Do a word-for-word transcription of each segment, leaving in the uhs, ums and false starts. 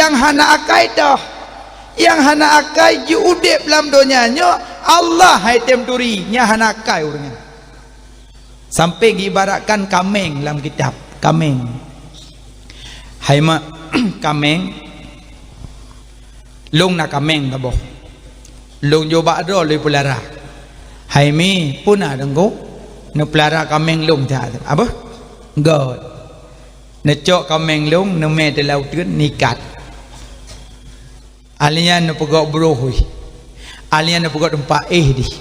Nyang hana akai toh. Nyang hana akai jiudeb lam donya nyoe, Allah hai tem turi, nyang hana akai ureuëng nyan. Sampai geuibaratkan kaméng lam kitab, kaméng. Hai mak, kaméng, lôn na kaméng saboh. Lôn jok bak droe lôn peulara. Hai mi, peue na teungku? Neupeulara kaméng lôn that. Apa? Göt. Neucok kaméng lôn, neumè teuh lam uteuen, neuikat. Ahli nyan neupeugöt broh wih. Ahli nyan neupeugöt teumpat éh dih.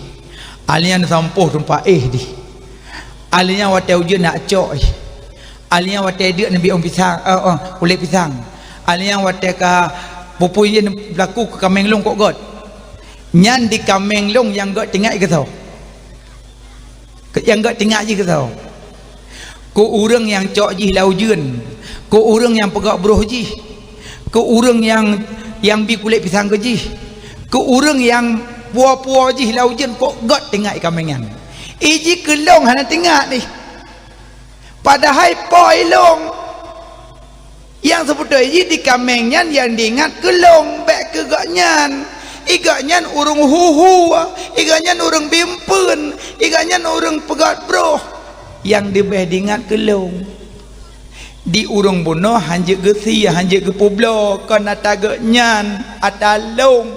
Ahli nyan neusampôh teumpat éh dih. Ahli nyan watèe ujeuen nak cok éh. Ahli nyan watèe deuk neubi ôn pisang, eh, eh, kulét pisang. Ahli nyan watèe ka pupui jih neublaku keu kaméng lôn kok göt. Nyan di kaméng lôn nyang göt teuingat keu soe? Nyang göt teuingat jih keu soe? Keu ureuëng nyang cok jih lam ujeuen, keu ureuëng nyang peugöt broh jih, keu ureuëng nyang, nyang bi kulét pisang keu jih, keu ureuëng nyang puwoe-puwoe jih lam ujeuen, kok göt teuingat i kaméng nyan. I jih keu lôn hana teuingat nih. Padahai po i lôn. Nyang seubeutôi jih di kaméng nyan nyang diingat keu lôn, bèk keu gobnyan. I gobnyan ureuëng huhu, i gobnyan ureuëng bimpeuen, i gobnyan ureuëng peugöt broh. Nyang leubeh diingat keu lôn. Di ureuëng bunoe hanjeuet geusie, hanjeuet geupubloe, kon ata gobnyan, ata lôn.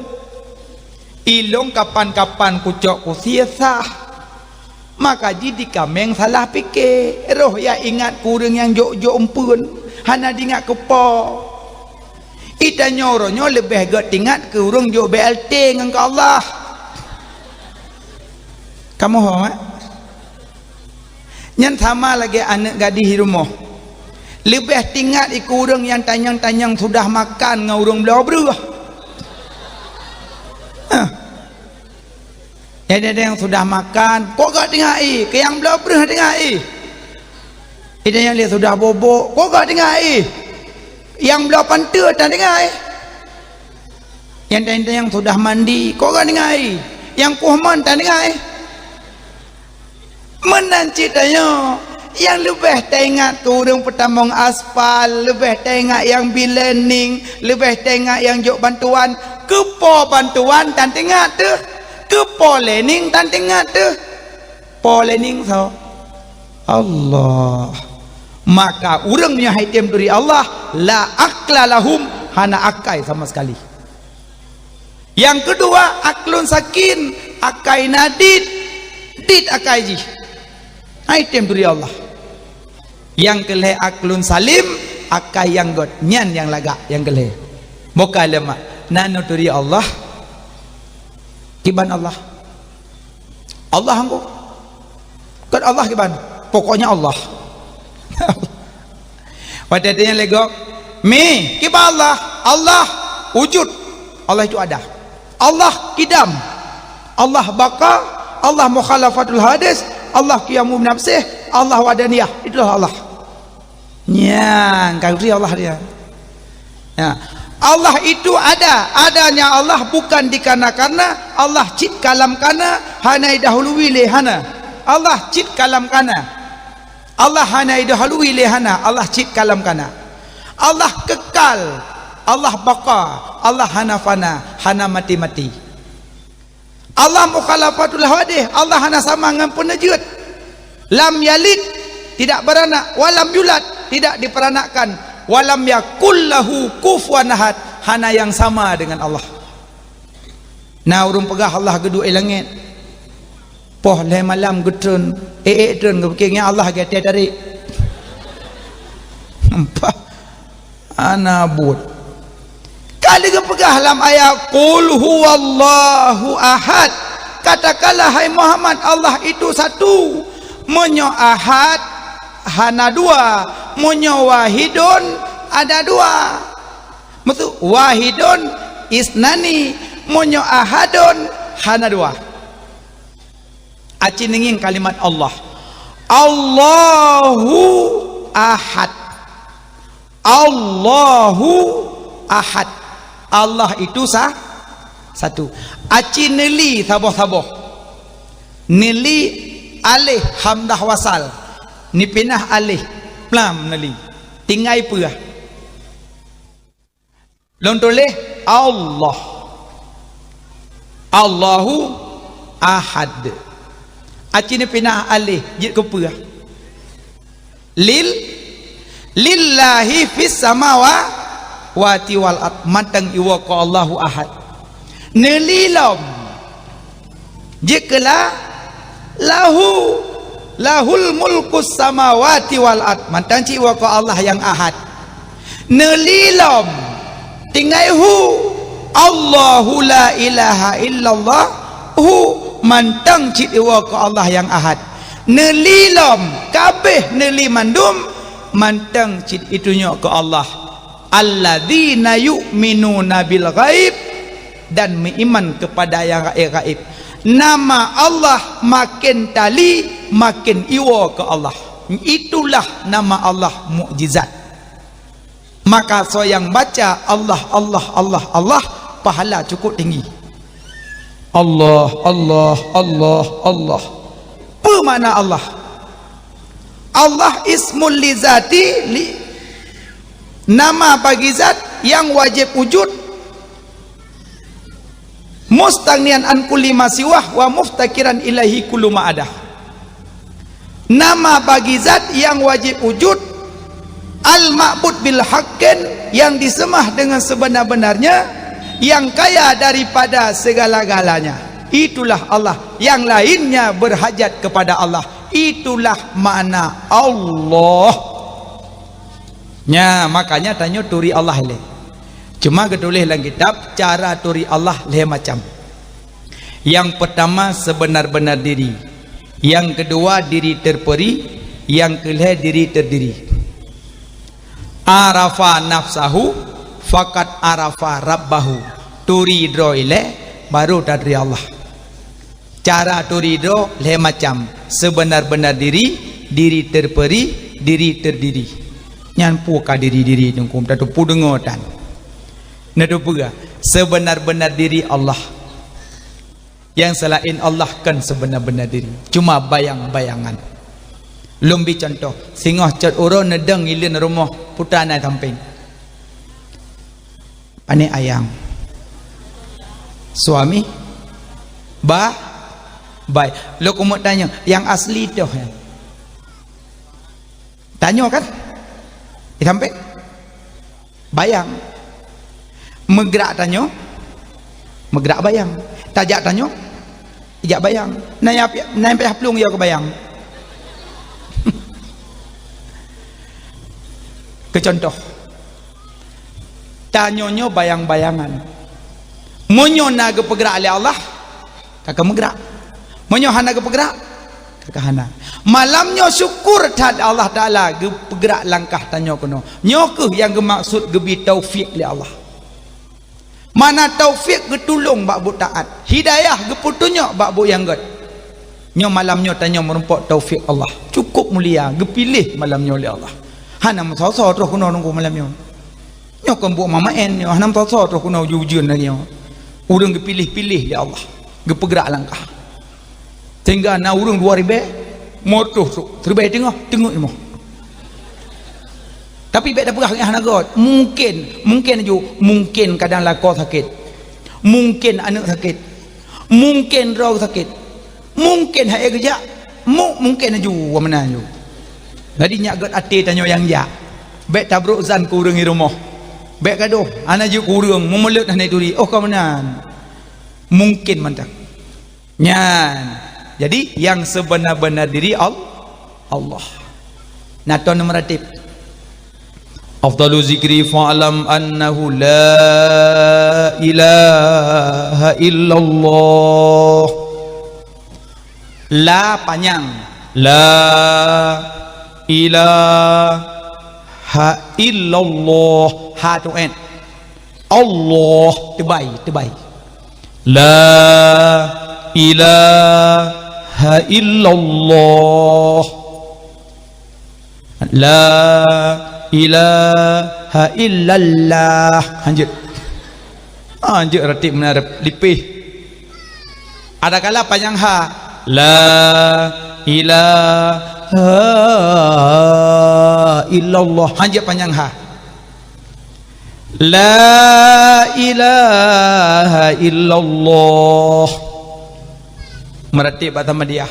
I lôn kapan-kapan kucok kusie sah. Maka jih di kaméng salah pike, roh ya ingat keu ureuëng nyang jok-jok eumpeuen, hana diingat keu po. I tanyoe uroe nyoe leubeh göt teuingat keu ureuëng jok B L T ngon keu Allah. Kamoe ho, eh? Nyan sama lagèe aneuk gadih di rumoh. Leubeh teuingat i keu ureuëng nyang tanyong-tanyong sudah makan ngon ureuëng bloe breueh. Hah. Nyang ada nyang sudah makan, kok göt teuingat i, keu nyang bloe breueh teuingat i. Ada nyang lé sudah bobok, kok göt teuingat i. Nyang bloe panteue tan teuingat i. Nyang ada nyang sudah mandi, kok göt teuingat i. Nyang kueh mon tan teuingat i. Meunan cit tanyoe, nyang leubeh taingat keu ureuëng peutamong aspal, leubeh taingat nyang bi lining, leubeh taingat nyang jok bantuan. Keu po bantuan tan teuingat teuh, keu po lining tan teuingat teuh. Po lining soe? Allah. Maka ureuëng nyoe hai tem turi Allah, la aqla lahum, hana akai sama sekali. Nyang keudua, aqlun sakin, akai na dit, dit akai jih. Hai tem turi Allah. Nyang keulhèe aqlun salim, akai nyang göt, nyan nyang lagak, nyang keulhèe. Boh ka lé mak, na neuturi Allah, kiban Allah. Allah anggô. Kon Allah kiban. Pokoknya Allah. Watèe tanya lé gob, "Mi, kiban Allah?" Allah wujud. Allah itu ada. Allah kidam. Allah baqa. Allah mukhalafatul hadis. Allah qiyamu binafsih. Allah wahdaniyah. Itulah Allah. Nyan, ka geuturi Allah dia. Ya. Allah itu ada. Adanya Allah bukan dikarena-karena. Allah cit ka lam kana, hana idahului lé hana. Allah cit ka lam kana. Allah hana idahului lé hana. Allah cit ka lam kana. Allah kekal. Allah baqa. Allah hana fana, hana mati-mati. Allah mukhalafatul hawadith, Allah hana sama ngon peuneujeuet. Lam yalid, tidak beranak, walam yulad, tidak diperanakkan, walam yakul lahu kufuwan ahad, hana nyang sama dengan Allah. Na ureuëng peugah Allah geuduek i langét. Poh lhèe malam geutreun, ék-ék treun geupike ngon Allah geutai tarék. Ampah. Hana buet. Ka lheueh geupeugah lam ayat, "Qul huwallahu ahad." Katakanlah, hai Muhammad, Allah itu satu. Meunyoe ahad, hana dua. Meunyoe wahidun, ada dua. Maksud, wahidun isnani. Meunyoe ahadun, hana dua. Aci neungieng kalimat Allah. Allahu ahad. Allahu ahad. Allah itu sa-, satu. Aci neuli saboh-saboh. Neuli alif hamzah wasal. Neupinah alif lam neuli. Tinggai peue? Lôn tuléh Allah. Allahu Ahad. Aci neupinah aleh jeuet keu peue? Lil, lillahi fis samawati wal ard, mantong iwoe keu Allahu Ahad. Neuli lom. Jeuet keu la, lahu, lahul mulkus samawati wal ard, mantong cit iwoe keu Allah nyang Ahad. Neuli lom, tinggai hu, Allahu la ilaha illallah, hu, mantong cit iwoe keu Allah nyang Ahad. Neuli lom, kabeh neuli mandum, mantong cit itunyok keu Allah. Alladzina yu'minuna bil ghaib, dan meuiman kepada yang gaib-gaib. Nama Allah makin tali, makin iwoe keu Allah. Itulah nama Allah mukjizat. Maka soe nyang baca Allah, Allah, Allah, Allah, pahala cukup tinggi. Allah, Allah, Allah, Allah. Peue makna Allah? Allah ismul li zati, li, nama bagi zat nyang wajéb wujud, mustaghniyan an kulli ma siwah wa muftakiran ilaihi kullu ma adah. Nama bagi zat nyang wajéb wujud, al-ma'bud bil haqqin, nyang diseumah dengan sebenar-benarnya, nyang kaya daripada segala-galanya. Itulah Allah. Yang lainnya berhajat kepada Allah. Itulah makna Allah. Nya, makanya tanyoe turi Allah lé. Cuma geutuléh lam kitab, cara turi Allah lhée macam. Nyang peutama, sebenar-benar diri. Nyang keudua, diri terperi. Nyang keulhée, diri terdiri. Arafa nafsahu, faqad arafa rabbahu. Turi droe ilée, baru taturi Allah. Cara turi droe lhée macam, sebenar-benar diri, diri terperi, diri terdiri. Nyan peue ka diri-diri teungku, tateupeue deungoe tan. Neuteupeue, sebenar-benar diri Allah. Nyang seulaén Allah kon sebenar-benar diri, cuma bayang-bayangan. Lôn bi cuntoh, singoh cot uroe neudong ileuen rumoh putra na sampéng. Pane ayang. Suami? Ba? Bai. Lôn keumeuk tanyoe, nyang asli toh nyan? Tanyoe kan? Di sampéng? Bayang. Meugrak tanyoe? Meugrak bayang. Tajak tanyoe? Ijak bayang. Na nyang pi-, na nyang payah plueng yo keu bayang. Keu cuntoh. Tanyoe nyoe bayang-bayangan. Meunyoe na geupeugrak lé Allah, ka ka meugrak. Meunyoe hana geupeugrak, ka ka hana. Malam nyoe syukur that Allah Taala geupeugrak langkah tanyoe keunoe. Nyoe kheueh nyang geumaksud geubi taufik lé Allah. Mana taufik geutulông bak buet taat, hidayah geupeutunyok bak buet nyang gét. Nyoe malam nyoe tanyoe meurumpok taufik Allah. Cukup mulia, geupiléh malam nyoe lé Allah. Hana meusoe-soe troh keunoe nunggu malam nyoe. Nyoe kon buet mamaén nyoe, hana meusoe-soe troh keunoe ujeuen-ujeuen lagée nyoe. Ureuëng geupiléh-piléh lé Allah, geupeugrak langkah. Sehingga na ureuëng dua ribée, meutuh trok, ribée teungoh, teungeut limoh. Tapi bék tapeugah nyan hana göt. Mungken, mungken aju, mungken kadang lakoe sakét. Mungken aneuëk sakét. Mungken droe sakét. Mungken hai geujak. Mu-, mungken aju, wa meunan aju. Jadi nyak göt até tanyoe nyang jak. Bék tabrok zan keu ureuëng di rumoh. Bék gadoh, hana jeuet keu ureuëng, meumeulet hana turi. Oh, ka meunan. Mungken mantong. Nyan. Jadi, nyang seubeunar-beunar diri Al-, Allah. Na ton meuratéb. Afdalu zikri fa'lam annahu la ilaha illallah. La panyang. La ilaha illallah. Ha tu en. Allah, teubai, teubai. La ilaha illallah. La ilaha illallah. Hanjeuet. Hanjeuet ratéb meunan lipéh. Adakala panyang ha. La ilaha illallah. Hanjeuet panyang ha. La ilaha illallah. Meuratéb bak Samadiyah.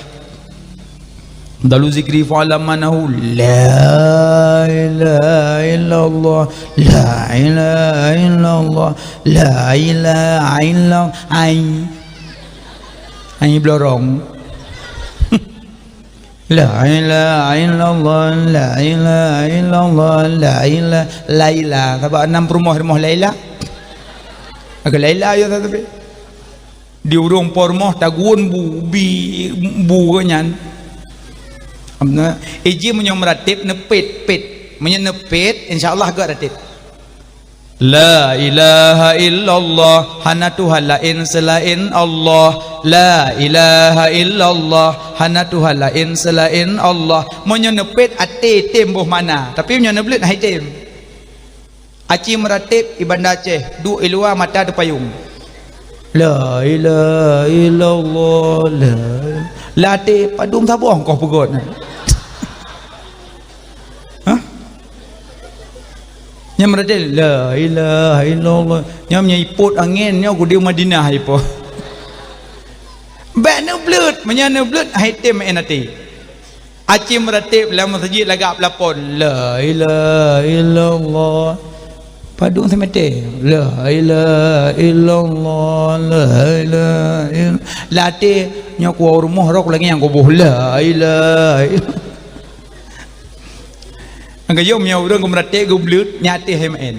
Dalu zikri fa'lam annahu la ilaha illallah. La ilaha illallah. La ilaha illallah. Ai. Ai blorong. La ilaha illallah, la ilaha illallah, la ilaha, la ilaha. Sabab na peurumoh-rumoh Laila. Maka Laila ya tapi. Di ureuëng po rumoh tagun bu, bi, bu nyan. Amna, iji meunyoe meuratéb neupet, pet. Meunyoe neupet, insya Allah gak ratéb. La ilaha illallah, hana Tuhan laén seulaén Allah. La ilaha illallah, hana Tuhan laén seulaén Allah. Meunyoe neupet até tem boh mana, tapi meunyoe neubleuet hai tem. Aci meuratéb i Banda Aceh, duek i luwa mata teupayong. La ilaha illallah, la. Lam até padum saboh koh peugot. Hah? Nyang meuratéb, la ilaha illallah. Nyang meunyoe ipot angén nyoe kude Madinah ipo. Bèk neubleuet, meunyoe neubleuet hai tem meu'en até. Aci meuratéb lam meuseujid lagak peulapon, la ilaha illallah. Padum seumeté, la ilaha illallah, la ilaha illallah. Lam até nyoe kuwoe rumoh roh lagée nyang goboh, la ilaha illallah. Nyang geuyue meunyoe ureuëng geumeuratéb geubleuet nyan até hai meu'en.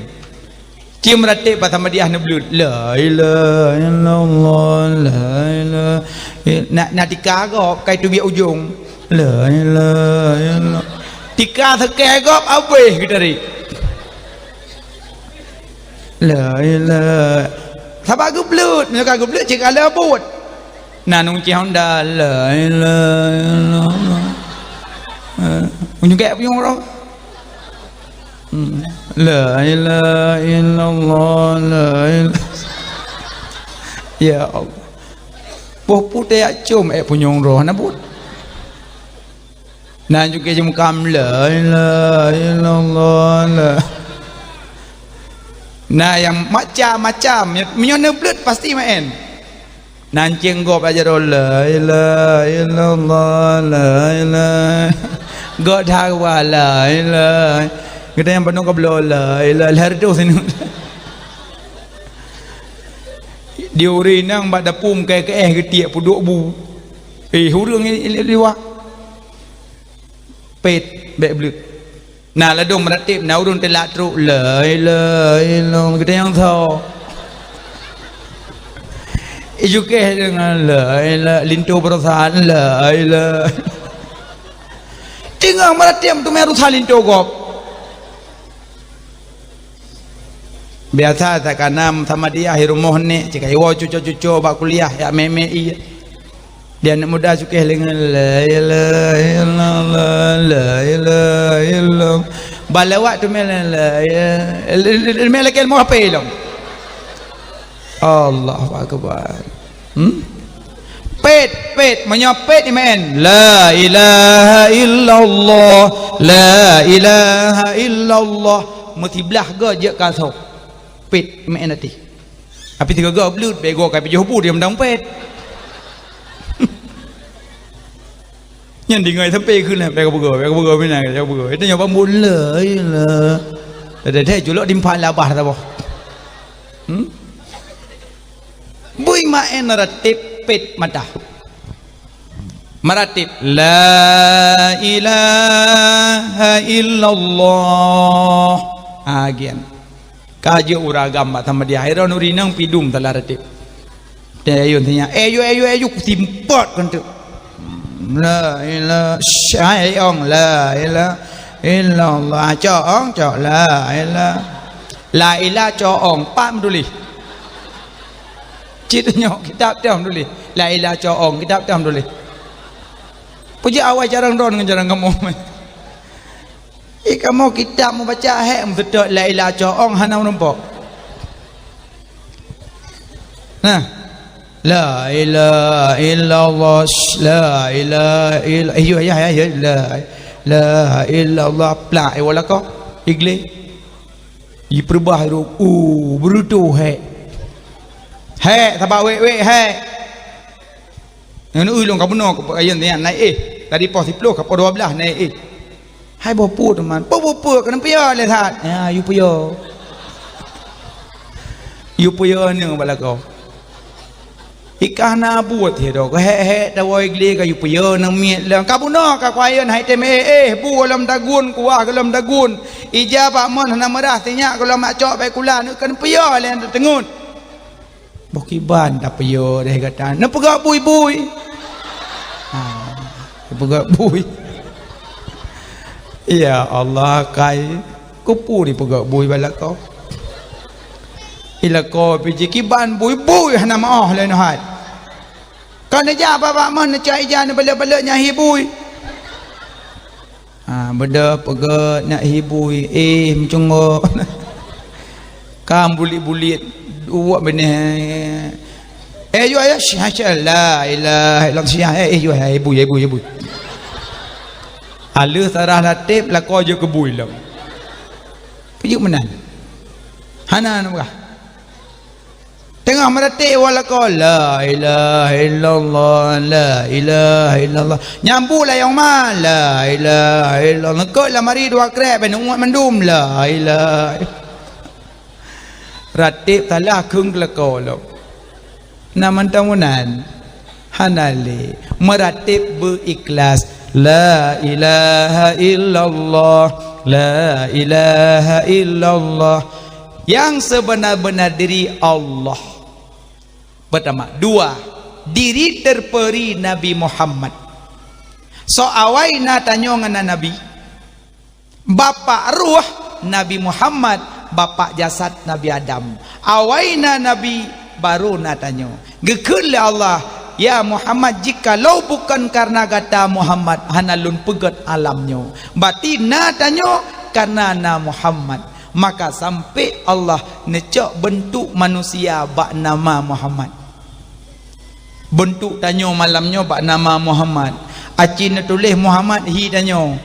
Ci meuratéb bak Samadiyah neubleuet. La ilaha illallah, la ilaha ill-, na, na tika gob kai teubiet ujong. La ilaha illallah. Tika seukée gob abéh geutarék. La ilaha. Sabab geubleuet, meunyoe ka geubleuet cit ka leubuet. Na nungcéh honda, la ilaha illallah. Eh, unyung kek punyueng roh. Hmm. La ilaha illallah, la ilaha. Ya Allah. Boh putéh jak com ék punyueng roh na buet. Na juga jimukam, la ilaha illallah, la. Na nyang macam-macam. Meunyoe neubleuet pasti meu'en. Nancéng gob aja droe, la ilaha illallah, la ilaha. Gob that wa, la ilaha. Geutanyoe nyang bandum ka bloe, la ilaha, lhèe reutôh sineuk. Di ureueng inong bak dapôm keu-, keu'eh geutiek peuduek bu. Eh, ureueng i-, i-, liwat. Pet, bèk bleuet. Na ladôm meuratéb, na ureueng teulak trok, la ilaha illallah, geutanyoe nyang soe. Ijukeh deungon la ilaha, linto peurasaan, la ilaha. Teungoh meuratéb teumé rusa linto gob. Biasa takana Samadiyah i rumoh nek, cit ka iwoe cuco-cuco bak kuliah, jak mé-mé ié. Di aneuk muda cukeh lingan, la ilaha illallah, la ilaha illallah. Bak lewat teumé la, la ilaha, teumé lakée ilmu H P lom. Allahu akbar. Hmm? Pet, pet, meunyoe pet iman. La ilaha illallah, la ilaha illallah. Meusiblah goe jeuet ka soe. Pet iman até. Tapi sigoe-goe bleuet, bèk goe ka pijoh bu dia meudang pet. Nyan dingai sampai keu lah, bèk ka peugah, bèk ka peugah, bèk ka peugah. Itu nyoe pambon la ilaha. Tadi culok dimphan labah saboh. Hmm? Bui maén ratib pet mata. Meuratéb, la ilaha illallah. Ha, gian. Ka jeuet ureueng agam bak Samadiyah. Hai droeneuh ureueng inong pidum salah ratéb. Teuh ayun tanya, "Eh, yu, eh, yu, eh, yu," kusimpot keu enteuk. La ilaha, syai ong, la ilaha illallah. Cok ong, cok, la ilaha. La ilaha cok ong, pat meutuléh. Cit nyoe kitab teuh meutuléh. La ilaha cok ong, kitab teuh meutuléh. Peue jeuet awai carông droe ngon carông kamoe? Eh, kamoe kitab mubaca hék meuseutôt la ilaha cok ong hana meurumpok. Nah. La ilaha illallah, la ilaha ill-, ayo, ayo, ayo, la ilaha illallah, plak, eh, wala ko, igle. Jipeureubah rot, uh, beureutoh hék. Hék, sabab wék-wék hék. Ngon ulôn ka bunoe keu ayeueng nyan naik éh. Tadi poh siploh ka poh dua blaih naik éh. Hai boh peue teuma. Peue, peue, peue, keuneuk piôh lé that. Ya, yue piôh. Yue piôh nyoe bak lakoe. Ikah na buet he do, hék-hék tawoe glé ka yue piôh nang miet lom. Ka bunoe ka kuayeuen hai tem éh, éh, bu lom dagun, kuah lom dagun. Ija bak mon hana meurah, sinyak golom mak cok bai kula, neuk keuneuk piôh lé teungeut. Boh kiban tapiôh deh gata. Neupeugah bui-bui. Ha, neupeugah bui. Ya Allah, kai. Keupeue dipeugah bui bak lakoe? Di lakoe pih jih kiban bui-bui hana maoh lé neuhat. Ka neujak bak-bak meuh neucok ija neubalek-balek nyan hi bui. Ha, beudôh peugah nak hi bui, éh, meucunggok. Ka bulit-bulit, uwak binéh. Eh, yue, ya, syah, syah, la ilaha illallah, syah, eh, eh, yue, eh, bui, eh, bui, eh, bui. Aleuh sarah lateb, lakoe jeuet keu bui lom. Peujeuet meunan. Hana, hana peugah. Teungoh meuratéb woe lakoe, la ilaha illallah, la ilaha illallah. Nyang bu layong ma, la ilaha illallah. Neukot lamari dua krek, bèk neuuet mandum, la ilaha. Ratéb salah kheun keu lakoe lom. Na mantong meunan. Hana lé. Meuratéb beu ikhlas. La ilaha illallah. La ilaha illallah. Nyang seubeuna-beuna diri Allah. Pertama, dua, diri terperi Nabi Muhammad. Soe awai na tanyoe ngon Nabi? Bapak ruh Nabi Muhammad, bapak jasad Nabi Adam. Awai na Nabi, baru na tanyoe. Geukheun lé Allah, "Ya Muhammad, jikalau bukan karena gata Muhammad, hana lôn peugét alam nyoe." Berarti na tanyoe karena na Muhammad. Maka sampai Allah neucok beuntuk manusia bak nama Muhammad. Beuntuk tanyoe malam nyoe bak nama Muhammad. Aci neutuléh Muhammad hi tanyoe.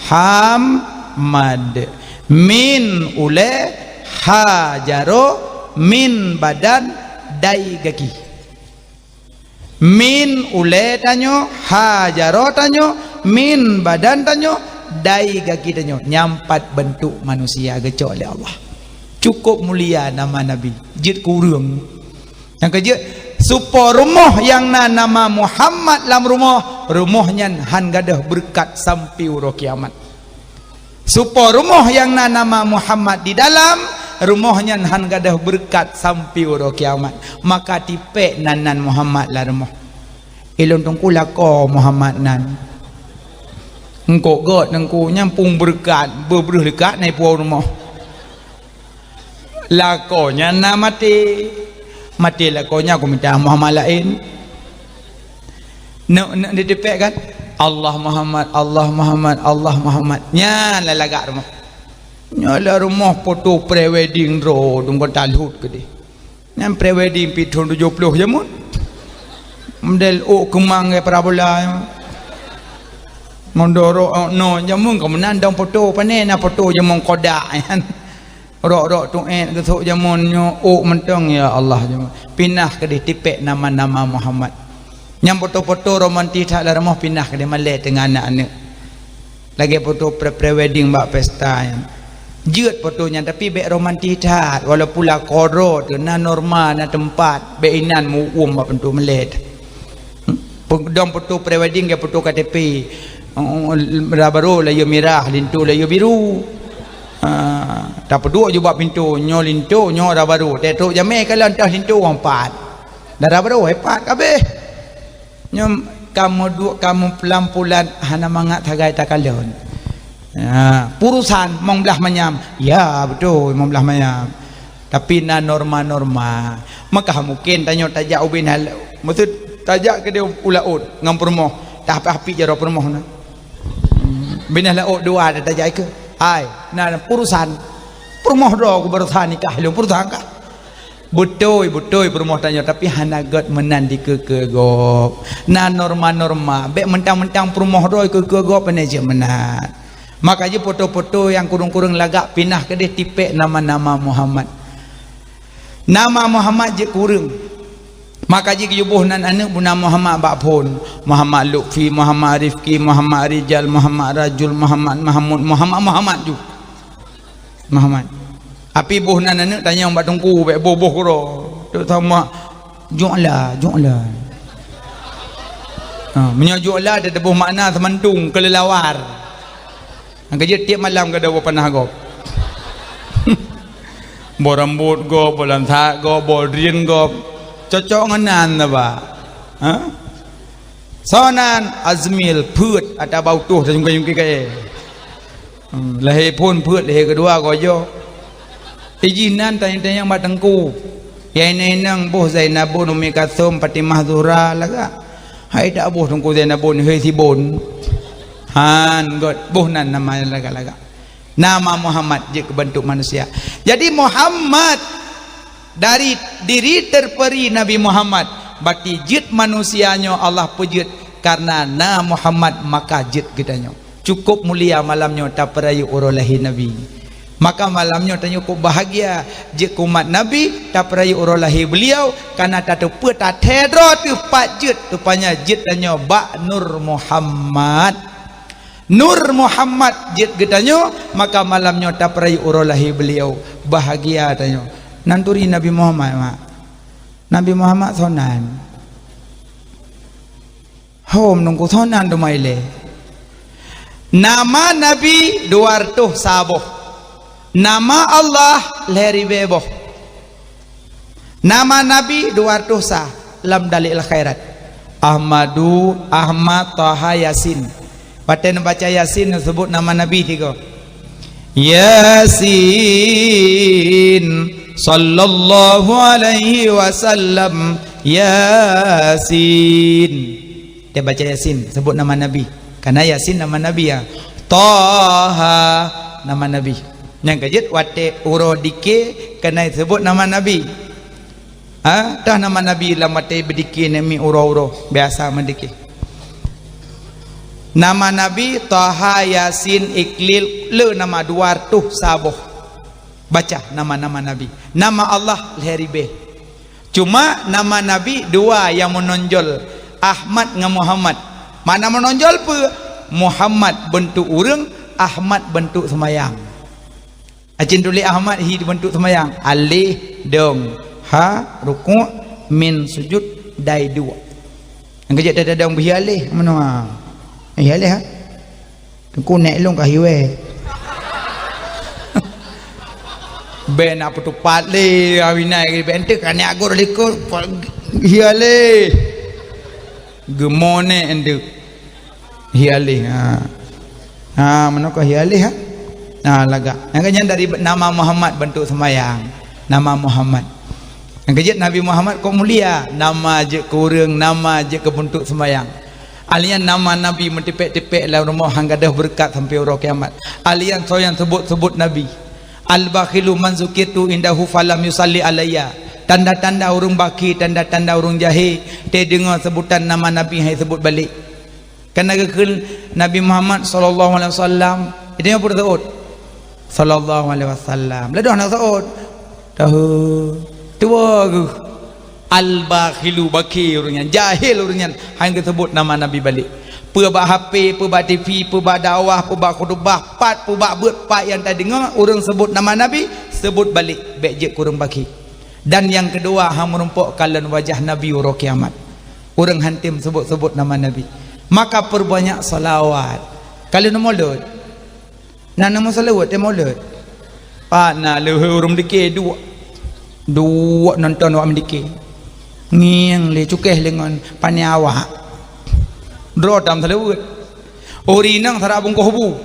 Muhammad. Min ulée, ha jaro, min badan, dai gaki. Min ulée tanyoe, ha jaro tanyoe, min badan tanyoe, dai gaki tanyoe. Nyan pat beuntuk manusia geucok lé Allah. Cukup mulia nama Nabi. Jeuet keu ureuëng. Nyang keujeuet, supo rumoh nyang na nama Muhammad lam rumoh, rumoh nyan han gadôh beureukat sampai uroe kiamat. Supo rumoh nyang na nama Muhammad di dalam, rumoh nyan han gadôh beureukat sampai uroe kiamat. Maka tipék nan-nan Muhammad lam rumoh. Ilôn teungku lakoe Muhammad nan. Eungkôt gét teungku nyan pung beureukat, beubreuh leukat na ipuwoe rumoh. Lakoe nyan na maté. Maté lakoe nyan kumita Muhammad laén. Neuk, neuk ditipék kan? Allah Muhammad, Allah Muhammad, Allah Muhammad. Nyan lalagak rumoh. Nyoe lam rumoh foto pre-wedding droe dum kon talhut keudeh. Nyan pre-wedding pih thôn tujoh ploh jameun. Model ôk keumang ngon parabola nyoe. Mondoro no jameun ka meunan dong foto pane na foto jameun kodak nyan. Rok-rok tuét geusok jameun nyoe ôk mantong, ya Allah, jameun. Pinah keudeh tipék nama-nama Muhammad. Nyang foto-foto romantis that lam rumoh pinah keudeh malée teungoh aneuk-aneuk. Lagée foto pre-, pre-wedding bak pesta nyan. Jeuet foto nyan tapi bék romantis that, walaupun lakoe droe teuh na norma, na teumpat, bék inan meu-uem bak pintoe malée. Dong foto pre-wedding lagée foto K T P. Oh, dara barô layue mirah, linto layue biru. Ha, tapeuduek ju bak pintoe, nyoe linto, nyoe dara barô. Teutrok jamé kalon teuh linto pat. Dara barô, eh, pat kabéh. Nyoe kamoe duek, kamoe pulan-pulan hana mangat sagai takalon. Ha, purusan mong blaih manyam. Ya, beutôi, mong blaih manyam. Tapi na norma-norma. Maka mungken tanyoe tajak ubé na, maksud tajak keudeh u laôt ngon peurumoh, tahapit-hapit jaroe peurumoh na. Hmm, binéh laôt dua tajak ikeue. Hai, na purusan. Peurumoh droe ku baroesa nikah lôn purusan kah? Beutôi, beutôi peurumoh tanyoe, tapi hana gét meunan dikeue-keue gob. Na norma-norma, bék mentang-mentang peurumoh droe ikeue-keue gob pane cit meunan. Maka jih foto-foto nyang kureueng-kureueng lagak pinah keudeh tipék nama-nama Muhammad. Nama Muhammad jeuet keu ureueng. Maka jih geuyue boh nan aneuëk buna Muhammad bak phon. Muhammad Lutfi, Muhammad Rifki, Muhammad Rijal, Muhammad Rajul, Muhammad Mahmud, Muhammad, Muhammad ju. Muhammad. Api boh nan aneuëk tanyong bak teungku, bék boh-boh keudroe. Tok sama, "Ju'la, ju'la." Ha, meunyoe ju'la teuboh makna seumantong, keulelawar. Nyang keujeuet tieb malam geudoe boh panah gob. Boh rambot gob, boh lansat gob, boh drien gob. Cocok ngon nan saba. Ha? Soe nan? Azmil, peuet, atawa utoh tajungkai-jungkai kayée. Hmm, lahé phon peuet, lahé keudua gojoh. Ijih nan tanyong-tanyong bak teungku. Nyang inong-inong boh Zainabun, Ummi Kalsum, Fatimah Zuhra lagak. Hai dak boh Teungku Zainabun, hei Sibon. Han, göt boh nan nama lagak-lagak. Nama Muhammad jeuet keu beuntuk manusia. Jadi Muhammad dari diri terperi Nabi Muhammad, berarti jeuet manusia nyoe Allah peujeuet karena na Muhammad maka jeuet geutanyoe. Cukup mulia malam nyoe tapeurayeuk uroe lahé Nabi. Maka malam nyoe tanyoe cukup bahagia jeuet keu umat Nabi tapeurayeuk uroe lahé beliau, karena tateupeue tathée droe teuh pat jeuet, rupanya jeuet tanyoe bak Nur Muhammad. Nur Muhammad jeuet geutanyoe, maka malam nyoe tapeurayeuk uroe lahé beliau. Bahagia tanyoe. Nan turi Nabi Muhammad, mak. Nabi Muhammad soe nan? Hom nungku soe nan teuma ilée. Nama Nabi dua reutôh sa boh. Nama Allah lhée ribée boh. Nama Nabi dua reutôh sa lam Dalail Khairat. Ahmadu, Ahmad, Taha, Yasin. Watée neubaca Yasin, neuseubut nama Nabi tiga. Yasin, sallallahu alaihi wasallam, Yasin. Dia baca Yasin, sebut nama Nabi. Karena Yasin nama Nabi, ya. Taha, nama Nabi. Nyang keujeuet watée uroe dike keuneuk sebut nama Nabi. Ha, dah nama Nabi lam watée beudike neumi uroe-uroe biasa meudike. Nama Nabi Taha, Yasin, Iklil, le nama dua reutôh sa boh. Baca nama-nama Nabi. Nama Allah lhée ribée. Cuma nama Nabi dua nyang meunonjol, Ahmad ngon Muhammad. Makna meunonjol peue? Muhammad beuntuk ureuëng, Ahmad beuntuk seumayang. Acin tuléh Ahmad hi beuntuk seumayang, alif, dong, ha, rukuk, mim, sujud, dai duek. Nyang keujeuet tadong beuhi alif, meunoe. Hi alif, ha? Teungku nèk lôn ka hiwée. Bèk na peutupat lé, awai nyan bèk enteuk ka nèk agor likot, hiya lé. Geumo nèk enteuk. Hiya lé, ha. Ha, meunoe ka hiya lé, ha. Ha, lagak. Nyang nyan dari nama Muhammad bentuk sembahyang. Nama Muhammad. Nyang keujeuet Nabi Muhammad kok mulia, nama jeuet keu ureuëng, nama jeuet keu bentuk sembahyang. Alèh nyan nama Nabi meutipék-tipék lam rumoh han gadôh beureukat sampoe uroe kiamat. Alèh nyan soe nyang seubut-seubut Nabi. Al-bakhilu man zukirtu indahu falam yusalli alayya. Tanda-tanda ureuëng bakhi, tanda-tanda ureuëng jahé, teudeungoe seubutan nama Nabi han seubut balek. Kana geukheun Nabi Muhammad sallallahu alaihi wasallam, itu nyang peureuseuôt. Sallallahu alaihi wasallam. Ladôh na seuôt. Tahu. Tuwo geuh. Al-bakhilu, bakhi ureuëng nyan, jahil ureuëng nyan, han geuseubut nama Nabi balek. Peue bak H P, peue bak T V, peue bak dakwah, peue bak khutubah, pat peue bak beuet pat nyang tadeungoe ureuëng seubut nama Nabi, seubut balek, bèk jeuet keu ureuëng bakhi. Dan nyang keudua, han meurumpok kalon wajah Nabi uroe kiamat. Ureuëng han tem seubut-seubut nama Nabi. Maka peurbanyak shalawat. Kalon mulod. Na neumeuseulaweuet teuh mulod. Pat na leuheueh ureuëng dike duek. Duek nonton awak meudike. Ngieng lé cukéh lé ngon pane awak. Droe tam seulaweuet. Ureuëng inong sarak bungkôh bu.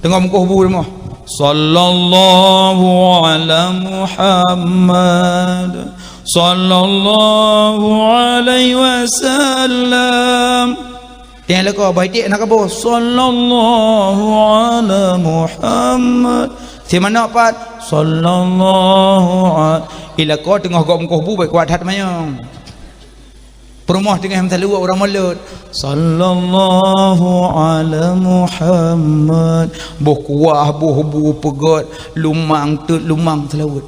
Teungoh bungkôh bu rumoh. Sallallahu ala Muhammad. Sallallahu alaihi wasallam. Tiang leuko, bah iték na kaboh, "Sallallahu ala Muhammad." Simanok pat, "Sallallahu a-," ilako teungoh gok meukoh bu, bèk kuat that manyong. Peurumoh teungoh meusalaweuet ureueng mulod. Sallallahu ala Muhammad. Boh kuah, boh bu peugöt, lumang teut, lumang salaweuet.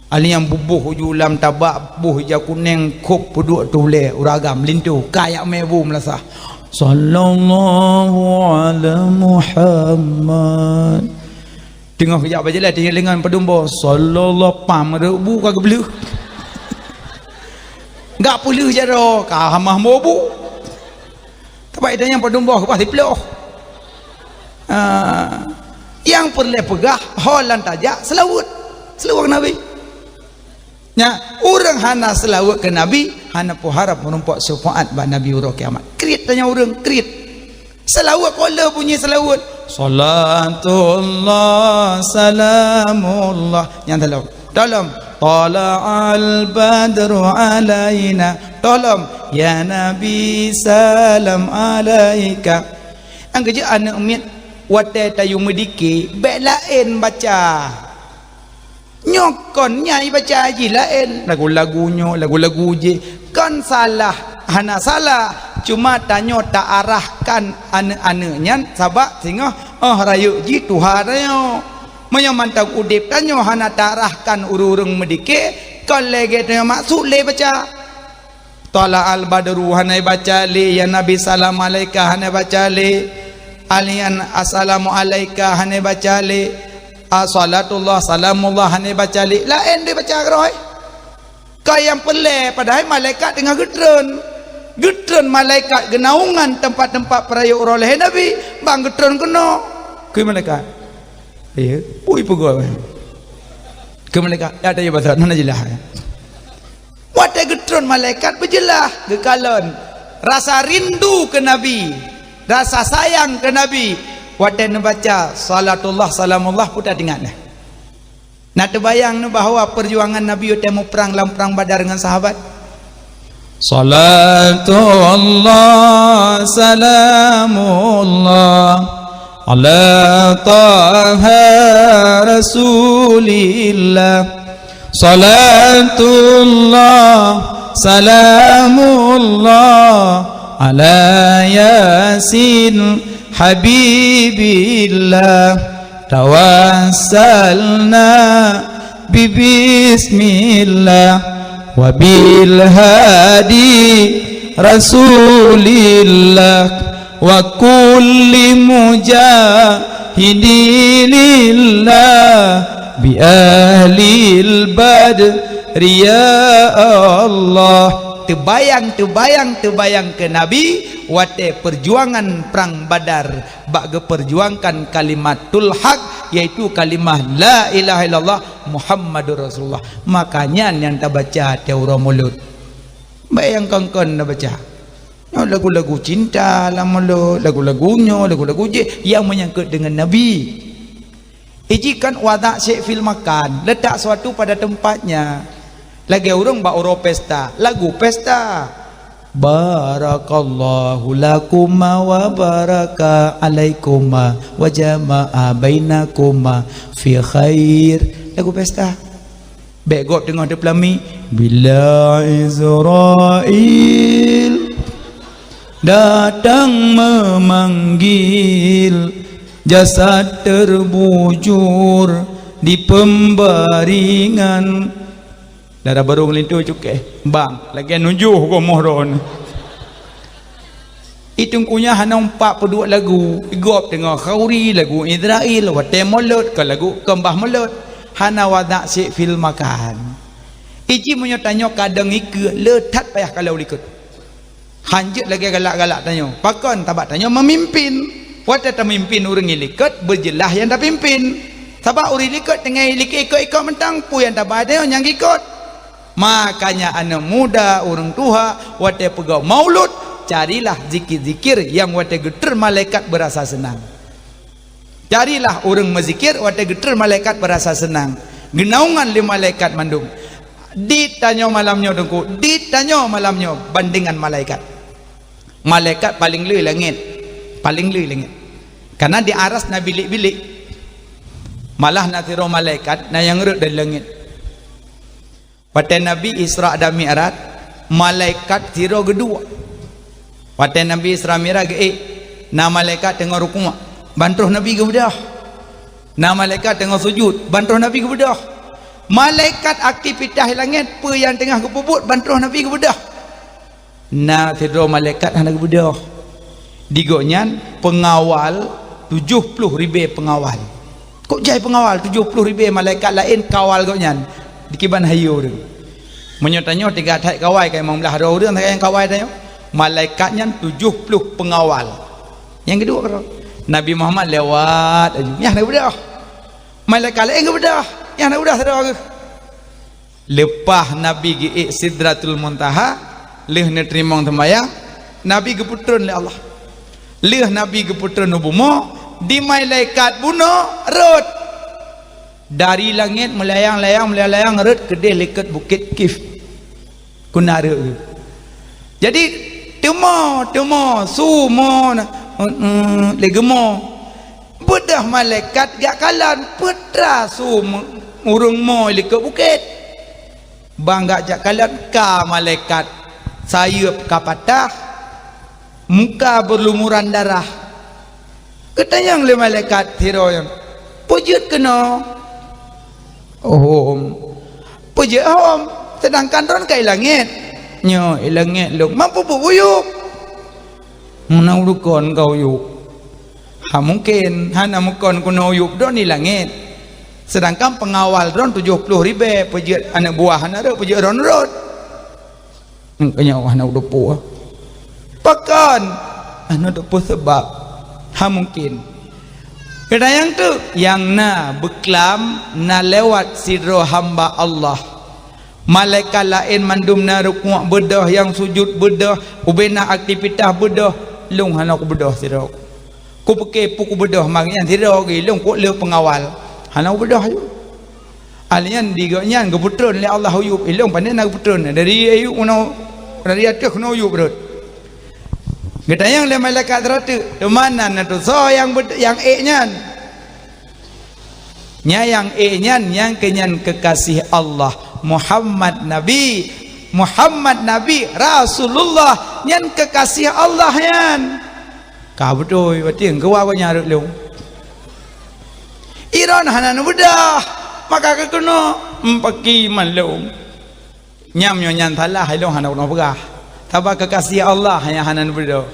Alèh nyan buboh uju lam tabak, boh ija kunèng, khop peuduek tulèe, ureueng agam linto, ka jak mè bu meulasah. Sallallahu ala Muhammad. Teungoh geujak bak jalan, teungoh deungon padum boh, sallallahu, pam rot bu ka geubleuh. Gak peuleuh jaroe, ka hamah mobu. Tapi ada nyang padum boh, bah siploh. Ah, nyang peureulèe peugah, ho lan tajak, seulaweuet. Seulaweuet keu Nabi. Nya, ureueng hana seulaweuet keu Nabi, hana peuharap meurumpok syafaat bak Nabi uroe kiamat. Kriet tanyoe ureueng, kriet. Seulaweuet, kok le bunyi seulaweuet. Salatullah, salamullah. Nyang tolom. Tolom. Tala'al badru alaina. Tolom. Ya Nabi, salam alaika. Nyang keujeuet aneuk miet, watèe tayue meudike, bèk laén baca. Nyoe kon nyang ibaca jih laén, lagu-lagu nyoe, lagu-lagu jih, kon salah, hana salah, cuma tanyoe taarahkan aneuk-aneuk nyan sabab singoh 'oh rayeuk jih tuha tanyoe. Meunyoe mantong udép tanyoe hana taarahkan ureueng-ureueng meudike, kon lagèe tanyoe maksud lé baca. Tala'al badru hana ibaca lé, ya Nabi salam alaika hana ibaca lé, alèh nyan assalamu alaika hana ibaca lé, assalatullah salamullah hana ibaca lé. Laén dibaca keudroe. Ka nyang peureulèe, padahai malaikat teungoh geutreun. Geutreun malaikat geunaungan teumpat-teumpat peurayeuk uroe lahé Nabi, ban geutreun keunoe. Keu malaikat. Iya, ui peugah. Keu malaikat, ya, ada ya, bahasa, hana jeulaih. Watèe geutreun malaikat beujeulaih geukalon rasa rindu keu Nabi, rasa sayang keu Nabi. Watèe neubaca salatullah salamullah, peue teuingat nyan. Na teubayang neu bahwa peujuangan Nabi watèe muprang lam prang Badar ngon sahabat? Salatullah salamullah ala Taha Rasulillah. Salatullah salamullah ala Yasin Habibillah. Tawassalna bi bismillah wa bil hadi Rasulillah wa kulli mujahidilillah bi ahlil badri ya Allah. Teubayang, teubayang, teubayang keu Nabi watèe peujuangan prang Badar bak geupeujuangkan kalimatul haq, yaitu kalimah la ilaha illallah Muhammadur Rasulullah. Makanya nyan tabaca tiep uroe mulod. Bèk nyang kon-kon tabaca. Nyoe lagu-lagu cinta lam mulod, lagu-lagu nyoe, lagu-lagu jih nyang meunyangkot deungon Nabi. Iji kan wada' syai' fil makan, letak sesuatu pada tempatnya. Lagèe ureueng bak uroe pesta, lagu pesta. Barakallahu lakuma wa baraka alaikuma wa jama'a bainakuma fi khair. Lagu pesta. Bèk gob teungoh teupeulami, bila Israel datang memanggil, jasad terbujur di pembaringan. Dara barô ngelinto cukéh, bang, lagèe nujoh gomoh droeneuh. Itong kunyah hana umpat peuduek lagu, gob teungoh khauri lagu Israel, watèe mulod ka lagu keumbah mulod, hana wada' syai' fil makan. Iji meunyoe tanyoe kadang ikeu le that payah kalau likot. Hanjeuet lagèe galak-galak tanyoe. Pakon? Sabab tanyoe meumimpin. Watèe tamimpin ureueng likot, beujeulaih nyang tapimpin. Sabab ureueng likot teungoh likot ikot-ikot mantong, peue nyang tabai tanyoe nyang ikot. Makanya aneuk muda, ureueng tuha, watèe peugah maulud, carilah zikir-zikir nyang watèe geutreun malaikat beurasa seunang. Carilah ureueng meuzikir watèe geutreun malaikat beurasa seunang. Geunaungan lé malaikat mandum. Di tanyoe malam nyoe Teungku, di tanyoe malam nyoe bandingan malaikat. Malaikat paleng le langèt, paleng le langèt. Karena di aras na bilék-bilék. Malah na sidroe malaikat na nyang rhot dari langèt. Watèe Nabi Isra dan Mi'raj, Malaikat sidroe geuduek. Watée Nabi Isra Mi'raj geuék, na malaikat teungoh rukuk, ban troh Nabi geubeudôh. Na malaikat teungoh sujut, ban troh Nabi geubeudôh. Malaikat aktivitas langét, peue nyang teungoh geupeubuet, ban troh Nabi geubeudôh. Na sidroe malaikat hana geubeudôh. Di gobnyan peungawal tujoh ploh ribée peungawal. Kok jai peungawal tujoh ploh ribée malaikat laén kawal gobnyan dikiban hayeue ureuëng. Meunyoe tanyoe tiga that kawai ka limong blaih droe ureuëng nyang kawai tanyoe. Malaikat nyan tujoh ploh peungawal. Nyang keudua keudroe, Nabi Muhammad lewat aju. Nyang hana geubeudôh. Malaikat laén geubeudôh. Nyang hana geubeudôh sidroe geuh. Leupah Nabi geuék Sidratul Muntaha, lheueh neuteurimong seumayang, Nabi geupeutreun lé Allah. Lheueh Nabi geupeutreun u bumoe, di malaikat bunoe rhot. Dari langét meulayang-layang, meulayang-layang rhot keudeh likot Bukét Kif. Keunan rhot geuh. Jadi, teumo, teumo, su mo, na, lé geumo. Beudôh malaikat jak kalon, peue teuma su ureuëng mo likot bukét. Ban geujak kalon ka malaikat, sayeuep ka patah, muka beulumuran darah. Geutanyong lé malaikat sidroe nyan, "Peue jeuet keunoe?" "Hom." "Peue jeuet hom? Seudangkan droen ka i langét." "Nyoe i langét lôn." "Man peue buet uyueb?" "Meunan ulôn kon ka uyueb." "Ha mungken, hana meukon keunoe uyueb droen i langét. Seudangkan peungawal droen tujoh ploh ribée, peue jeuet aneuk buah hana rhot, peue jeuet droen rhot." "Engkau nyoe hana udeupu." "Pakon?" "Hana udeupu seubab." "Ha mungken." Keudayang tu nyang na beuklam na lewat sidroe hamba Allah. Malaikat laén mandum na rukuk beudôh, nyang sujut beudôh, ubena aktivitas beudôh, lôn hana kubeudôh sidroe. Kupiké peue kubeudôh, maka nyan sidroe geuh lôn kok lheueh peungawal. Hana kubeudôh aju. Ahli nyan di gobnyan geupeutreun lé Allah uyueb, ilong pandai na geupeutreun dari uyueb keunoe, dari ateueh keunoe uyueb rhot. Geutanyong lé malaikat seurateuk, "Teuma nan na tu soe nyang bet-, nyang ék nyan?" Nyan nyang ék nyan, nyang keu nyan keukaséh Allah, Muhammad Nabi. Muhammad Nabi Rasulullah, nyan keukaséh Allah nyan. Ka beutôi, watée geuwa gobnyan rhot lôn. Droen hana neubeudôh, maka keunoe meupaké man lôn. Nyam nyoe nyan salah, ilong hana keunoe peugah. Sabab keukaséh Allah nyang hana neubeudôh.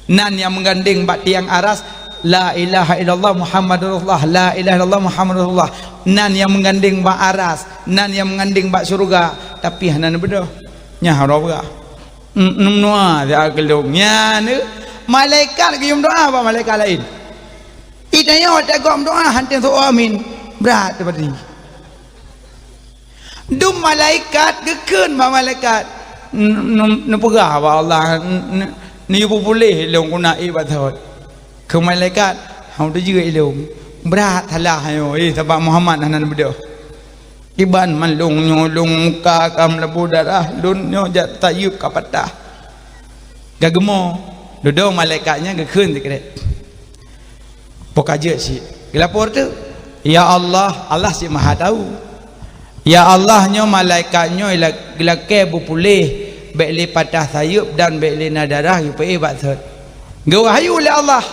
Nan nyang meugandeng bak tiang aras, "La ilaha illallah Muhammadur Rasulullah, la ilaha illallah Muhammadur Rasulullah." Nan nyang meugandeng bak aras, nan nyang meugandeng bak syeuruga, tapi hana neubeudôh. Nyan hana peugah. Meunua siat keulong nyan, malaikat geuyue meudoa bak malaikat laén. Itanyoe watée gob meudoa hana teusoe amin, brat teubadi. Dum malaikat geukheun bak malaikat, "N-, n-, neupeugah bak Allah, n-, n-, neuyue puléh lôn keunan ié bak thot." Keu malaikat, "Hana teujeuet ilong, brat salah nyoe, eh, sabab Muhammad hana neubeudôh." Iban mandum nyoe lôn muka ka meulabu darah, lôn nyoe jak tayeueb ka patah. Ka geumo, dudoe malaikat nyan geukheun sikrek. Poh ka jeuet cit, geulapor teuk, "Ya Allah," Allah cit maha tahu. "Ya Allah, nyoe malaikat nyoe la-, geulakée beupuléh, bék lé patah sayeueb dan bék lé na darah geupeuéh bak thot." Geuwahyu lé Allah.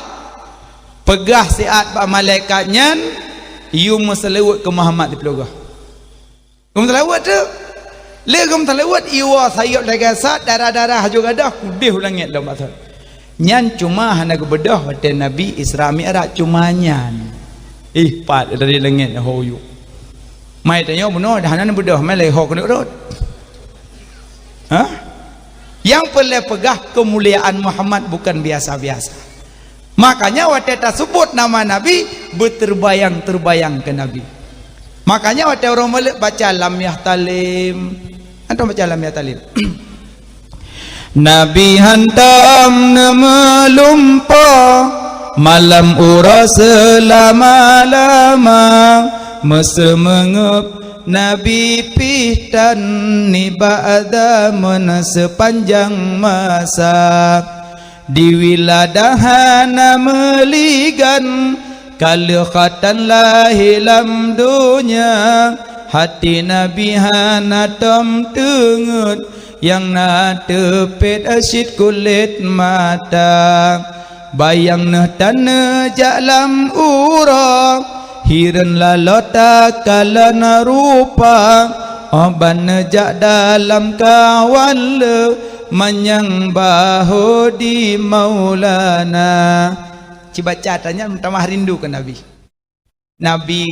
Peugah siat bak malaikat nyan, "Yue meuseulaweuet keu Muhammad siplôh goe." Geumeuseulaweuet teuk. Lé geumeuseulaweuet, iwoe sayeueb lagée sat, darah-darah haju gadôh, keudeh u langét lom bak thot. Nyan cuma hana geubeudôh watée Nabi Isra Mi'raj, cuma nyan. Ih, pat dari langét ho yue. Mai tanyoe bunoe dah hana neubeudôh, mai lé ho keuneuk rhot. Hah? Nyang peureulée peugah keumuliaan Muhammad bukan biasa-biasa. Makanya watée taseubut nama Nabi, beuteurbayang-teurbayang keu Nabi. Makanya watée ureuëng mulet baca lam yahtalim, antom baca lam yahtalim. Nabi hantom neumeulumpoe malam uroe seulama-lama, meuseumeungeup Nabi pih tan nibak zaman seupanjang masa. Di wiladah hana meuligan, ka lheueh khatan lahé lam donya, hati Nabi hana tom teungeut, Nyang na teupet cit kulét mata, bayang neuh taneujak lam uroe, hireuen laloe takalon rupa, 'oh ban neujak dalam kawan le, manyang bahô di Maulana. Ci baca tanyan meutamah rindu keu Nabi. Nabi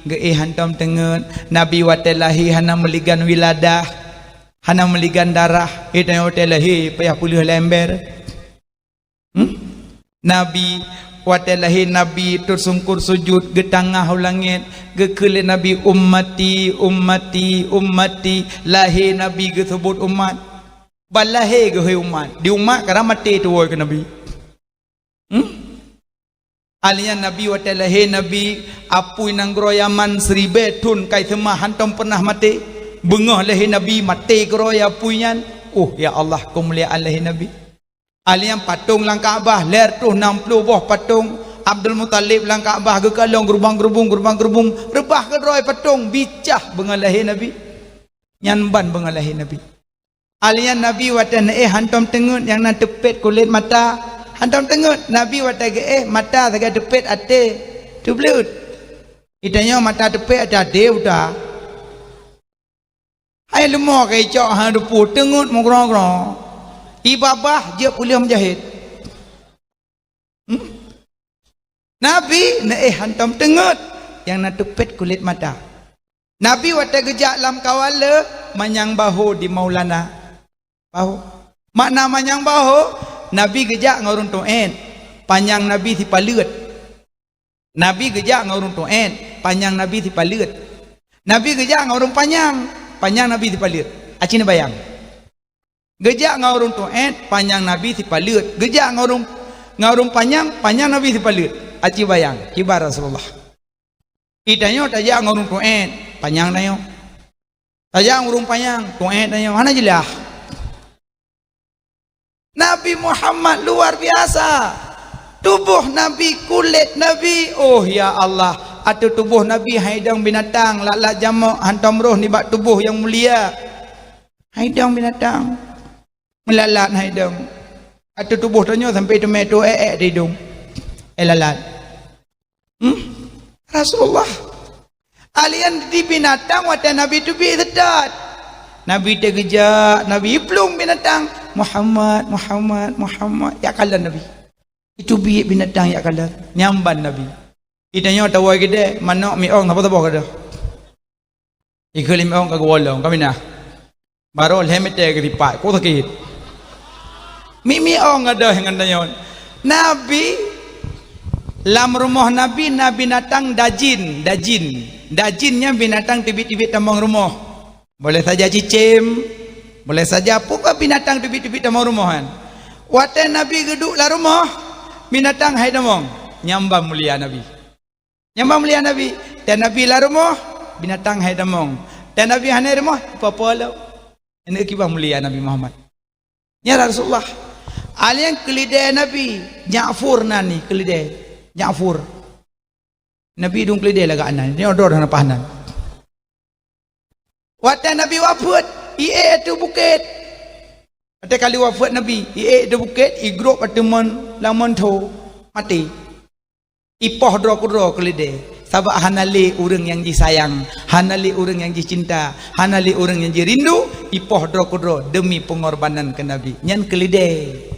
geuéh hantom teungeut, Nabi watée lahé hana meuligan wiladah, hana meuligan darah, eh, tanyoe watée lahé payah peuleueh lé ember. Hmm? Nabi watée lahé Nabi teusungkur sujut, geutangah u langét, geukheun lé Nabi, "Ummati, ummati, ummati." Lahé Nabi geuseubut umat. Ban lahé geuhôi umat. Di umat kadang maté tuwoe keu Nabi. Hmm? Alian Nabi watée lahé Nabi, apui nanggroe Yaman siribée thon kai seumah hantom peunah maté. Beungoh lahé Nabi maté keudroe apui nyan. Oh, ya Allah, keumuliaan lahé Nabi. Alian patong lam Ka'bah, lhèe reutôh nam ploh boh patong Abdul Muthalib lam Ka'bah geukalon geurubang-geurubung, geurubang-geurubung, reubah keudroe patong, bicah beungoh lahé Nabi. Nyan ban beungoh lahé Nabi. Alian Nabi watée neuéh hantom teungeut nyang na teupet kulét mata. Hantom teungeut, Nabi watée geuéh mata sagai teupet até teubleuet. Itanyoe mata teupet até, até buta. Hai leumo ka icok hana teupeu teungeut meugroe-groe. Ibabah jeuet puléh meujahét. Hmm? Nabi neuéh hantom teungeut nyang na teupet kulét mata. Nabi watée geujak lam kawan le manyang bahô di Maulana. Bahô. Makna manyang bahô, Nabi geujak ngon ureuëng tuét, panyang Nabi sipaleuet. Nabi geujak ngon ureuëng tuét, panyang Nabi sipaleuet. Nabi geujak ngon ureuëng panyang, panyang Nabi sipaleuet. Aci neubayang. Geujak ngon ureuëng tuét, panyang Nabi sipaleuet. Geujak ngon ureuëng, ngon ureuëng panyang, panyang Nabi sipaleuet. Aci bayang, kiban Rasulullah. Itanyoe tajak ngon ureuëng tuét, panyang tanyoe. Tajak ngon ureuëng panyang, tuét tanyoe. Hana jeulaih. Nabi Muhammad luar biasa. Tuboh Nabi, kulét Nabi, oh ya Allah, ateueh tuboh Nabi hai dong binatang, lat-lat jamok hantom roh nibak tuboh nyang mulia. Hai dong binatang. Meulalat hai dong. Ateueh tuboh tanyoe sampoe teumé tuwoe ék-ék di dong. Eh, lalat. Hmm? Rasulullah. Alian di binatang watée Nabi teubiet seutôt. Nabi teugeujak, Nabi iplueng binatang. "Muhammad, Muhammad, Muhammad." Ya kalon Nabi. Itu biet binatang ya kalon. Nyamban Nabi. Itanyoe tawoe keudeh, manok miong saboh-saboh keudeh. Ikheun lé miong ka geuwolong, ka minah. Barô lhèe meter geusipat, kok sakét. Mi-miong gadôh ngon tanyoe. Nabi, lam rumoh Nabi na binatang dajin, dajin. Dajin nyan binatang teubiet-teubiet tamong rumoh. Boleh saja cicém, boleh saja pokok binatang teubiet-teubiet tamong rumoh nyan. Watée Nabi geuduek lam rumoh, binatang hai tamong. Nyamban mulia Nabi. Nyang ban mulia Nabi, dan Nabi lam rumoh, binatang hai tamong. Dan Nabi hana rumoh, peue-peue lom. Ini kiban mulia Nabi Muhammad. Ya Rasulullah. Alian keulidée Nabi, Ja'fur nan ni keulidée. Ja'fur. Nabi dong keulidée lagak nan, nyoe droe hana paih nan. Watée Nabi wafeuet, ié ateueh bukét. Watée kali wafeuet Nabi, ié ateueh bukét, igrôp ateueh mon, lam mon tho, maté. Ipoh droe keudroe keulidée, sabab hana lé ureuëng nyang jisayang, hana lé ureuëng nyang jicinta, hana lé ureuëng nyang jirindu, ipoh droe keudroe deumi peungorbanan keu Nabi. Nyan keulidée.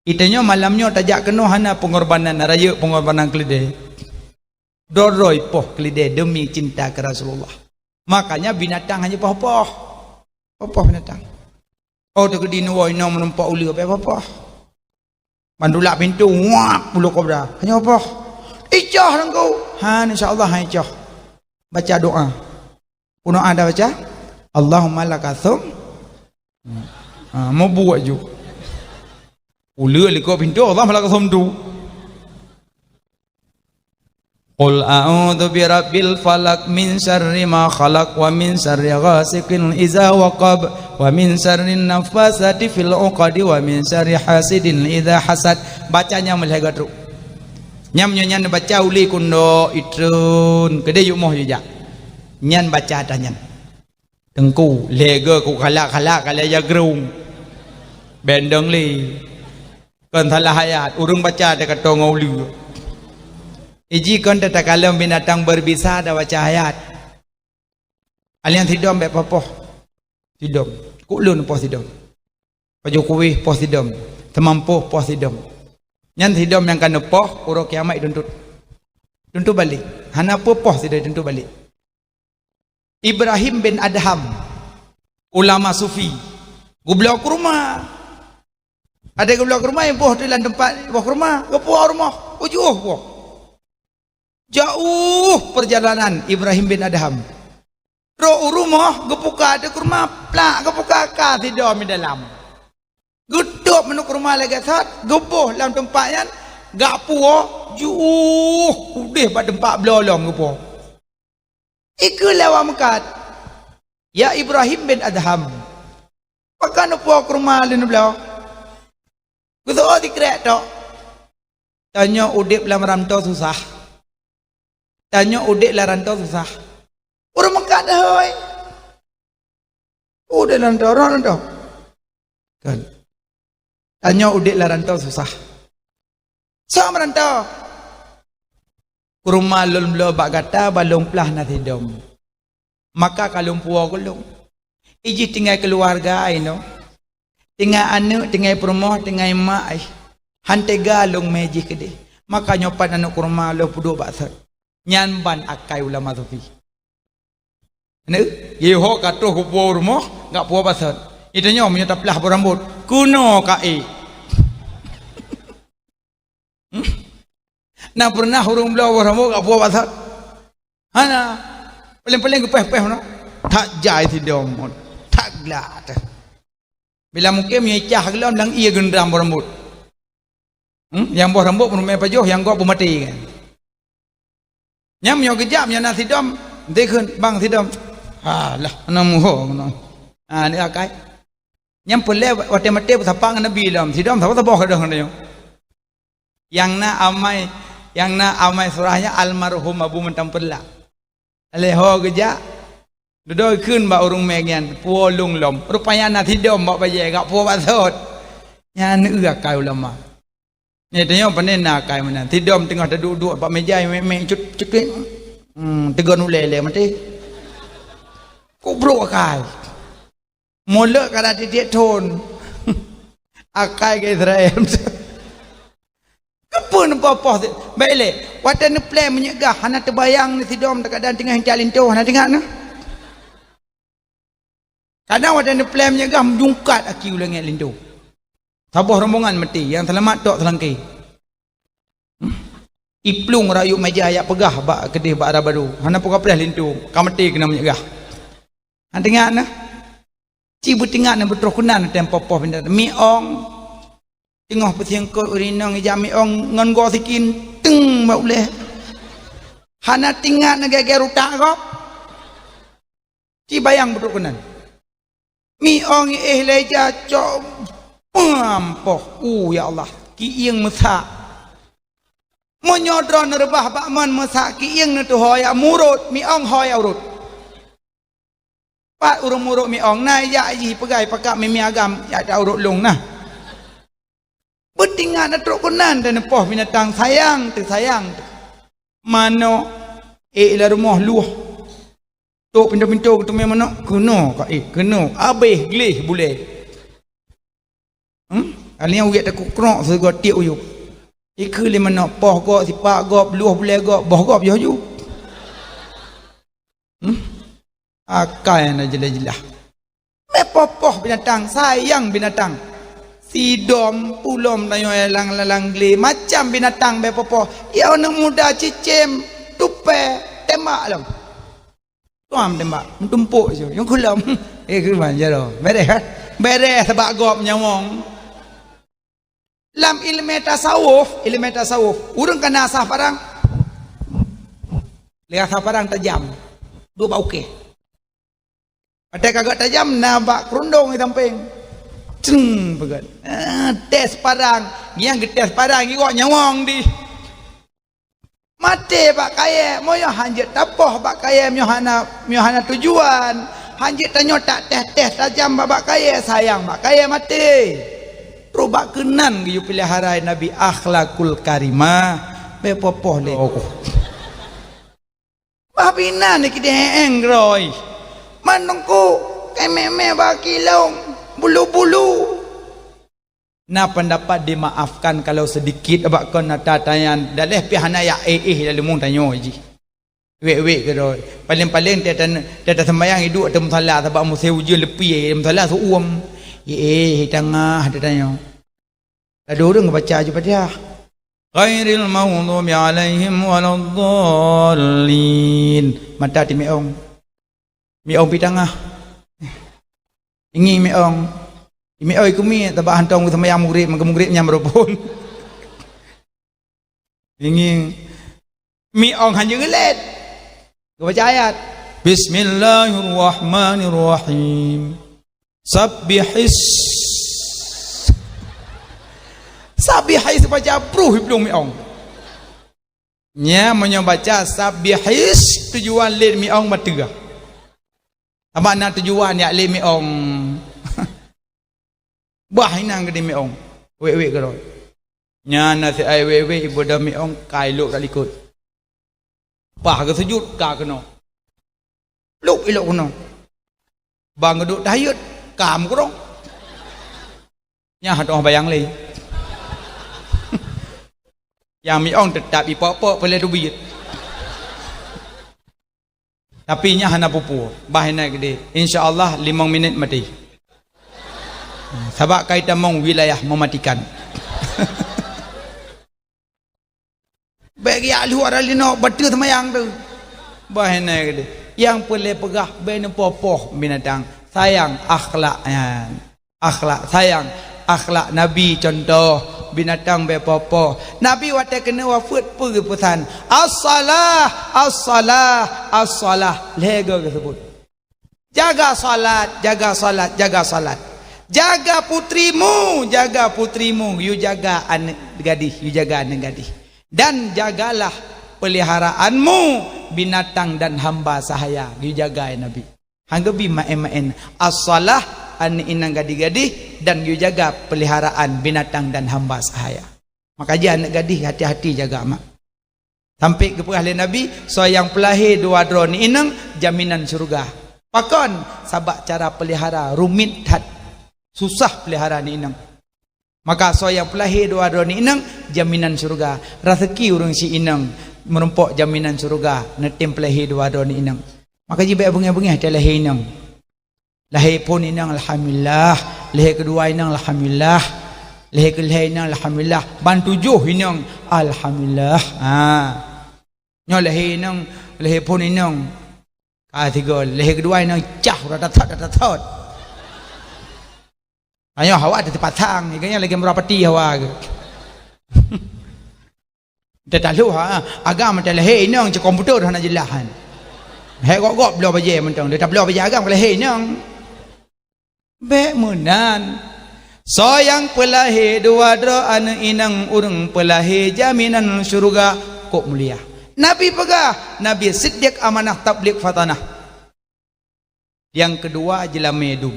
Itanyoe malam nyoe tajak keunoe hana peungorbanan, rayeuk peungorbanan keulidée. Droe-droe ipoh keulidée deumi cinta keu Rasulullah. Makanya binatang hana poh-poh. Poh-poh binatang. Oh, teukeudi nuwoe inong meureumpok uleue, bèk poh-poh. Bandulak pintoe, wak, bulu kobra. Hana poh. Icoh teungku. Han, insya Allah, han icoh. Baca doa. Keunoe ada baca, "Allahumma laka sum." Ha, meubuet ju. Uleue likot pintoe, "Allahumma laka sum" tu. "Qul a'udzu birabbil falaq, min syarri ma khalaq, wa min syarri ghasiqin idza waqab, wa min syarrin nafasati fil 'uqadi, wa min syarri hasidin idza hasad." Baca nyan meulhèe geutrok. Nyam nyoe nyan baca ulèe kundok itreun, keudeh yue moh yue jak. Nyan baca ata nyan. Teungku, lhèe goe ku khalak-khalak ka lhèe jagrong. Bèk dong lé. Kon salah ayat, ureueng baca teuka tongoe uleue. Iji kon teuka lom binatang berbisa dak baca ayat. Alian sidom bèk poh-poh. Sidom. Kuk lôn poh sidom. Pajoh kuweh poh sidom. Seumampôh poh sidom. Nyan sidom nyang ka neupoh, uroe kiamat ituntut. Tuntut balek. Hana peue poh sidom ituntut balek. Ibrahim bin Adham, ulama sufi, geubloe kurma. Ada geubloe kurma, boh tu lam teumpat boh kurma, geupuwoe rumoh, ujoh boh. Jauh perjalanan Ibrahim bin Adham. Trok u rumoh, geupuka ateueh kurma, plak, geupuka ka sidom di dalam. Geutôp meunoe kurma lagèe sat, geuboh lam teumpat nyan, gak puwoe, jiôh udeh bak teumpat bloe lom geupuwoe. Ikeu lé awak meukat, "Ya Ibrahim bin Adham, pakon neupuwoe kurma lôn bloe?" Geuseuôt sikrek tok. Tanyoe udép lam rantô susah. Tanyoe udép lam rantô susah. Ureueng meukat deuh, hôi. Udép lam rantô, rantô. Kan. Tanyoe udép lam rantô susah. Soe meurantô? Kurma lôn bloe bak gata, ban lôn plah na sidom. Maka ka lôn puwoe keu lôn. Ijih tinggai keuluwarga inoe. Tinggai aneuk, tinggai peurumoh, tinggai mak, ai. Han teuga lôn mé jih keudeh. Maka nyoe pat aneuk kurma lôn peuduek bak sot. Nyan ban akai ulama sufi. Aneuk, jiho ka troh keu puwoe rumoh, gak puwoe bak sot. Ita nyoe meunyoe taplah boh rambot, keunoe ka ék. Hmm? Na pernah ureueng bloe boh rambot gak puwoe bak sot? Hana. Paléng-paléng geupéh-péh meunoe. That jai sidom, that glak teuh. Bila mungken meunyoe icah geulom lam ié geundram boh rambot. Hmm? Nyang boh rambot meurumé pajoh, nyang gob beumaté kan. Nyang meunyoe geujak, meunyoe na sidom, dikheun, "Bang, sidom." Alah, na muho keunoe. Ah, ni akai. Nyang peulé watée maté beusapa ngon Nabi lom, sidom saboh-saboh keudeh ngon tanyoe. Nyang na amai, nyang na amai surah nyan almarhum Abu Mantang Peurla. Lé ho geujak, dudoe kheun bak ureuëng mé nyan, puwoe lôn lom. Rupanya na sidom bak bajée, gak puwoe bak sot. Nyan eu akai ulama. Nyan tanyoe pane na akai meunan. Sidom teungoh taduek-duek bak méja, mek-mek cut, cut, cut. Hmm, teugon ulée lé maté. Kok brok akai. Mulod ka na titek thon. Akai ke Israel. Keupeue neupoh-poh si-, bék lé. Watée neuplé meunyeugah hana teubayang neusidom teukadan teungoh intat linto hana teuingat neuh. Kadang watée neuplé meunyeugah meujungkat aki u langét linto. Saboh rombongan maté, nyang seulamat tok seulangké. Hmm? Iplueng rayeuk meja jak peugah bak keudeh bak arah baru. Hana peugah preh linto, ka maté keunan meunyeugah. Han teuingat neuh. Ci beuteuingat neuh beutroh keunan tem poh-poh pinda. Miong. Teungoh peusiengkot ureuëng inong ija miong ngon goe sikin teng bak ulée. Hana teuingat neuh geger utak gob. Ci bayang beutroh keunan. Miong éh lé ija cok peuampoh. Uh, ya Allah, kieng meusak. Meunyoe droe neureubah bak mon meusak kieng neutuho ya murot, miong ho ya urot. Pat ureuëng murok miong na jak jih peugah pakak mimi agam jak ta urot lông na. Beuteuingat na trok keunan dan neupoh binatang sayang teu sayang teu. Manok ék lam rumoh luh. Tok pintoe-pintoe geuteumé manok keunoe ka ék keunoe abéh gleh bulée. Hmm? Alia uyek takukrok sigoe tiek uyuek. Ikeu lé manok poh gob sipak gob luh bulée gob boh gob yoh ju. Hmm? Akai na jeulaih-jeulaih. Meupoh-poh binatang, sayang binatang. Sidom, pulom, tanyoe lalang-lalang glé, macam binatang bèe poh-poh. Ya aneuk muda cicém, tupée, tembak lom. Tuam tembak, meutumpôk su, nyang kulom. Eh, keuman jaroe. Beres kan? Beres sabak gob nyawöng. Lam ileumé tasawuf, ileumé tasawuf, ureuëng ka na asah parang. Lé asah parang tajam. Duek bak ukée. Watée ka gét tajam na bak keurundong di sampéng. Ceng peugét. Ah, tes parang. Nyang geutés parang iwak nyawöng di. Maté bak kayée, meunyoe hanjeuet tapoh bak kayée meunyoe hana, meunyoe hana tujuan, Hanjeuet tanyoe tak teh-teh tajam bak, bak kayèe, sayang bak kayèe maté. Trok bak keunan geuyue peulihara Nabi akhlakul karimah, bèk poh-poh lé. Oh. Bah binan ni kideh éng-éng roi. Manungku, kemeh-meh bak kilong, bulu-bulu. Na pendapat dimaafkan kalau sedikit bak kon ata tayan, daleh pih hana yak éh-éh lalu mung tanyoe jih. Wék-wék keudroe. Paléng-paléng teuh tan-, teuh taseumbahyang iduek ateueh musala sabab musém ujeuen leupie musala seu-uem. Éh, éh, tangah teuh tanyoe. Ladôm ureueng baca aju Fatihah. Ghairil maghdubi alaihim waladdallin. Mata timiong. Miong pi tangah. Ingi miong. Miong ikumi tabak hantong seumayang mugrib, meugrib nyang meurupon. Ingi miong hanjeuet geulet. Geubaca ayat. Bismillahirrahmanirrahim. Sabbihis. Sabbihis baca bruh iplueng miong. Nya meunyoe baca sabbihis tujuan lét miong bateugah. Sabab na tujuan yak lé miong. Bah inan geudeh miong. Wék-wék keudroe. Nyan na si ai wék-wék iboh miong kai lok dak likot. Bah geusujut ka keunoe. Lok ilok keunoe. Bang geudok tahayut ka meukurong. Nyan hana bayang lé. Nyang miong teutap ipok-pok peulé teubiet. Tapi nyan hana peue-peue, bah inan geudeh. Insya Allah limong minit maté. Sabab kai tamong wilayah mematikan. Bèk geujak luwa rali nyoe bateue seumayang tu. Bah inan geudeh. Nyang peulé peugah bèk neupoh-poh binatang. Sayang akhlak nyan. Akhlak sayang, akhlak Nabi contoh, binatang bèk poh-poh. Nabi watèe keuneuk wafeuet peue geupeusan, "As-salah, as-salah, as-salah." Lhèe goe geuseubut. Jaga salat, jaga salat, jaga salat. Jaga putrimu, jaga putrimu. Yue jaga aneuk gadih, yue jaga aneuk gadih. Dan jagalah peliharaanmu binatang dan hamba sahaya. Yue jaga, ya Nabi. Han geubi maén-maén. As-salah, aneuk inong gadih-gadih, dan yue jaga peliharaan binatang dan hamba sahaya. Maka jih aneuk gadih hati-hati jaga mak. Sampai geupeugah lé Nabi, soe nyang peulahé dua droe aneuk inong, jaminan syeuruga. Pakon? Sabab cara pelihara rumit that. Susah pelihara aneuk inong. Maka soe nyang peulahé dua droe aneuk inong, jaminan syeuruga. Raseuki ureueng si inong meurumpok jaminan syeuruga, neutem peulahé dua droe aneuk inong. Maka jih bèk beungèh-beungèh teuh lahé inong. Lahé phôn inong, alhamdulillah. Lahé keudua inong, alhamdulillah. Lahé keulhèe inong, alhamdulillah. Ban tujoh inong, alhamdulillah. Ha. Nyoe lahé inong, lahé phôn inong. Ka sigoe, lahé keudua inong cah, udah tathot, udah tathot. Ayo, awak teuh teupasang, ikannya lagi murah peti awak ke. Teuh tahlôh, ha, agam teuh lahé inong cit komputer hana jeulaih, han. Hék gop-gop bloe bajèe mantong, teuh tabloe bajèe agam ka lahé inong. Bèk meunan. Soe nyang peulahé dua droe aneuk inong ureueng peulahé jaminan syeuruga kok mulia. Nabi peugah, Nabi Siddiq amanah tabligh fatanah. Nyang keudua jeulamé dum.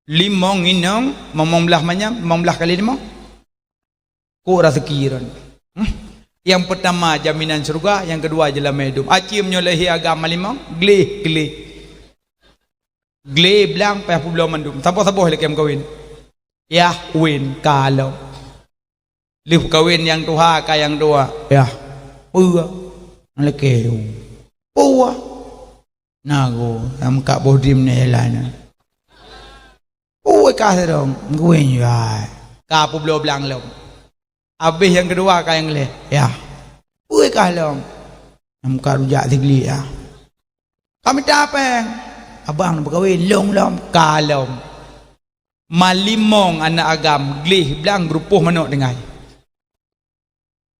Limong inong, limong blaih manyam, limong blaih kali limong. Kok raseuki droen. Hmm? Nyang peutama jaminan syeuruga, nyang keudua jeulamé dum. Aci meunyoe lahé agam limong, gleh, gleh. Gleh blang payah peubloe mandum. Saboh-saboh lakèe meukawen. Yah, wen, ka lom. Lheueh kawen nyang tuha ka nyang dua. Yah. Peue? Lakèe. Peue? Nago, lam kak boh dim nyan jalan. Ui, ka sidong, ngui, ya. Ka peubloe blang lom. Abéh nyang keudua ka nyang lhèe, ya. Ui, ka lom. Lam kak rujak sigli, ya. Ka mita péng. Abang na meukawen, lôn lom, ka lom. Malimong aneuk agam, gleh blang geurupoh manok tinggai.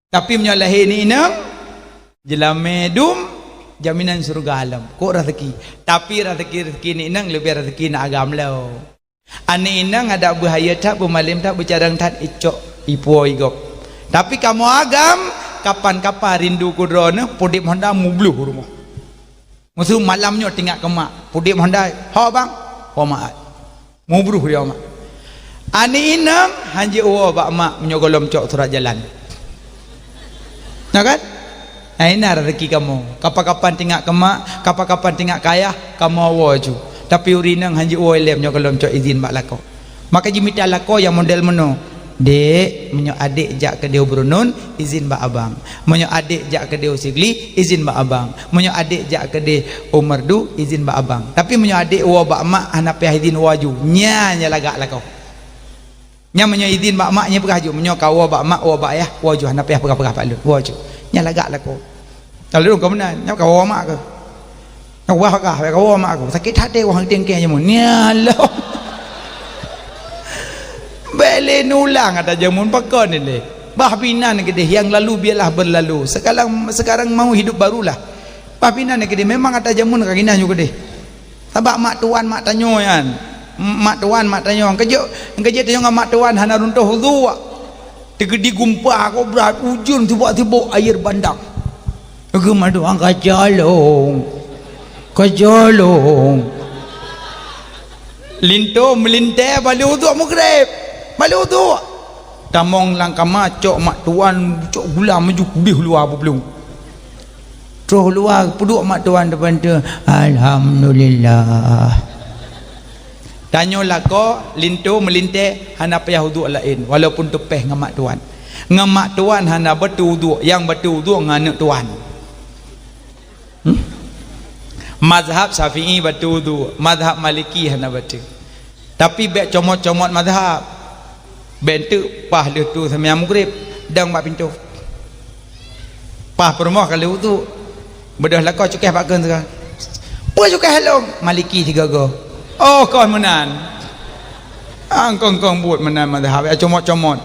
Tapi meunyoe lahé aneuk inong, jeulamé dum, jaminan syeuruga lom. Kok raseuki. Tapi raseuki-raseuki aneuk inong leubeh raseuki aneuk agam lom. Aneuk inong adak beuhayeu that, beumalém that, beucarông that, icok, ipuwoe, igop. Tapi kamoe agam, kapan-kapan rindu keu droeneuh, peudép honda mubloh u rumoh. Meuseu malam nyoe teuingat keu mak, pudeb hondai, "Ho bang, ho mak." Mubruh dia mak. Aneuk inong hanjeuet woe bak mak meunyoe gohlom cok surat jalan. Na kan? Hai na rezeki kamoe. Kapan-kapan teuingat keu mak, kapan-kapan teuingat keu ayah, kamoe woe ju. Tapi ureueng inong hanjeuet woe ilée meunyoe gohlom cok izin bak lakoe. Maka jimita lakoe nyang model meunoe. "Dek, meunyoe adek jak keudeh u Brunun, izin bak abang. Meunyoe adek jak keudeh u Sigli, izin bak abang. Meunyoe adek jak keudeh u Meureudu, izin bak abang. Tapi meunyoe adek woe bak mak hana payah izin woe ju." Nyan nyang lagak lakoe. Nyan meunyoe izin bak mak nyan peugah ju, meunyoe ka woe bak mak, woe bak ayah, woe ju, hana payah peugah-peugah bak lôn, woe ju. Nyan lagak lakoe. Ka lôn ka meunan, nyan ka woe mak keuh. Nyan wah kah, ka woe mak keuh. Sakét haté wah teuingkée jameun. Nyan lom. Bék lé neulang ata jameun pakon ni lé. Bah pinan keudeh, yang lalu biarlah berlalu. Sekarang, sekarang mau hidup barulah. Bah pinan keudeh, memang ata jameun ka ginah nyoe keudeh. Sabab mak tuan mak tanyoe nyan. M-, mak tuan mak tanyoe. Keujeuet, keujeuet tanyoe ngon mak tuan hana runtoh uduk. Teugeudi gumpa kobra ujeuen sibok-sibok air bandang. Geumadang ka calong. Ka calong. Linto meulintée bale uduk Maghrib. Bale uduk. Tamong lam kama cok mak tuan, cok gula maju kudeh luwa bubulong. Troh luwa peuduek mak tuan depan tu, "Alhamdulillah." Tanyoe lakoe linto meulintée hana payah uduk laén, walaupun teupéh ngon mak tuan. Ngon mak tuan hana bateue uduk, nyang bateue uduk ngon aneuk tuan. Hmm? Mazhab Syafi'i bateue uduk, mazhab Maliki hana bateue. Tapi bék comot-comot mazhab. Bék teuk paih lheueh tu seumbahyang Maghrib, dong bak pintoe. Paih peurumoh ka lheueh uduk. Beudôh lakoe cukéh bak kheun teuka. "Peue cukéh lôn?" "Maliki sigoe-goe." "Oh, kon meunan." Angkong-kong buet meunan mazhab, ya comot-comot.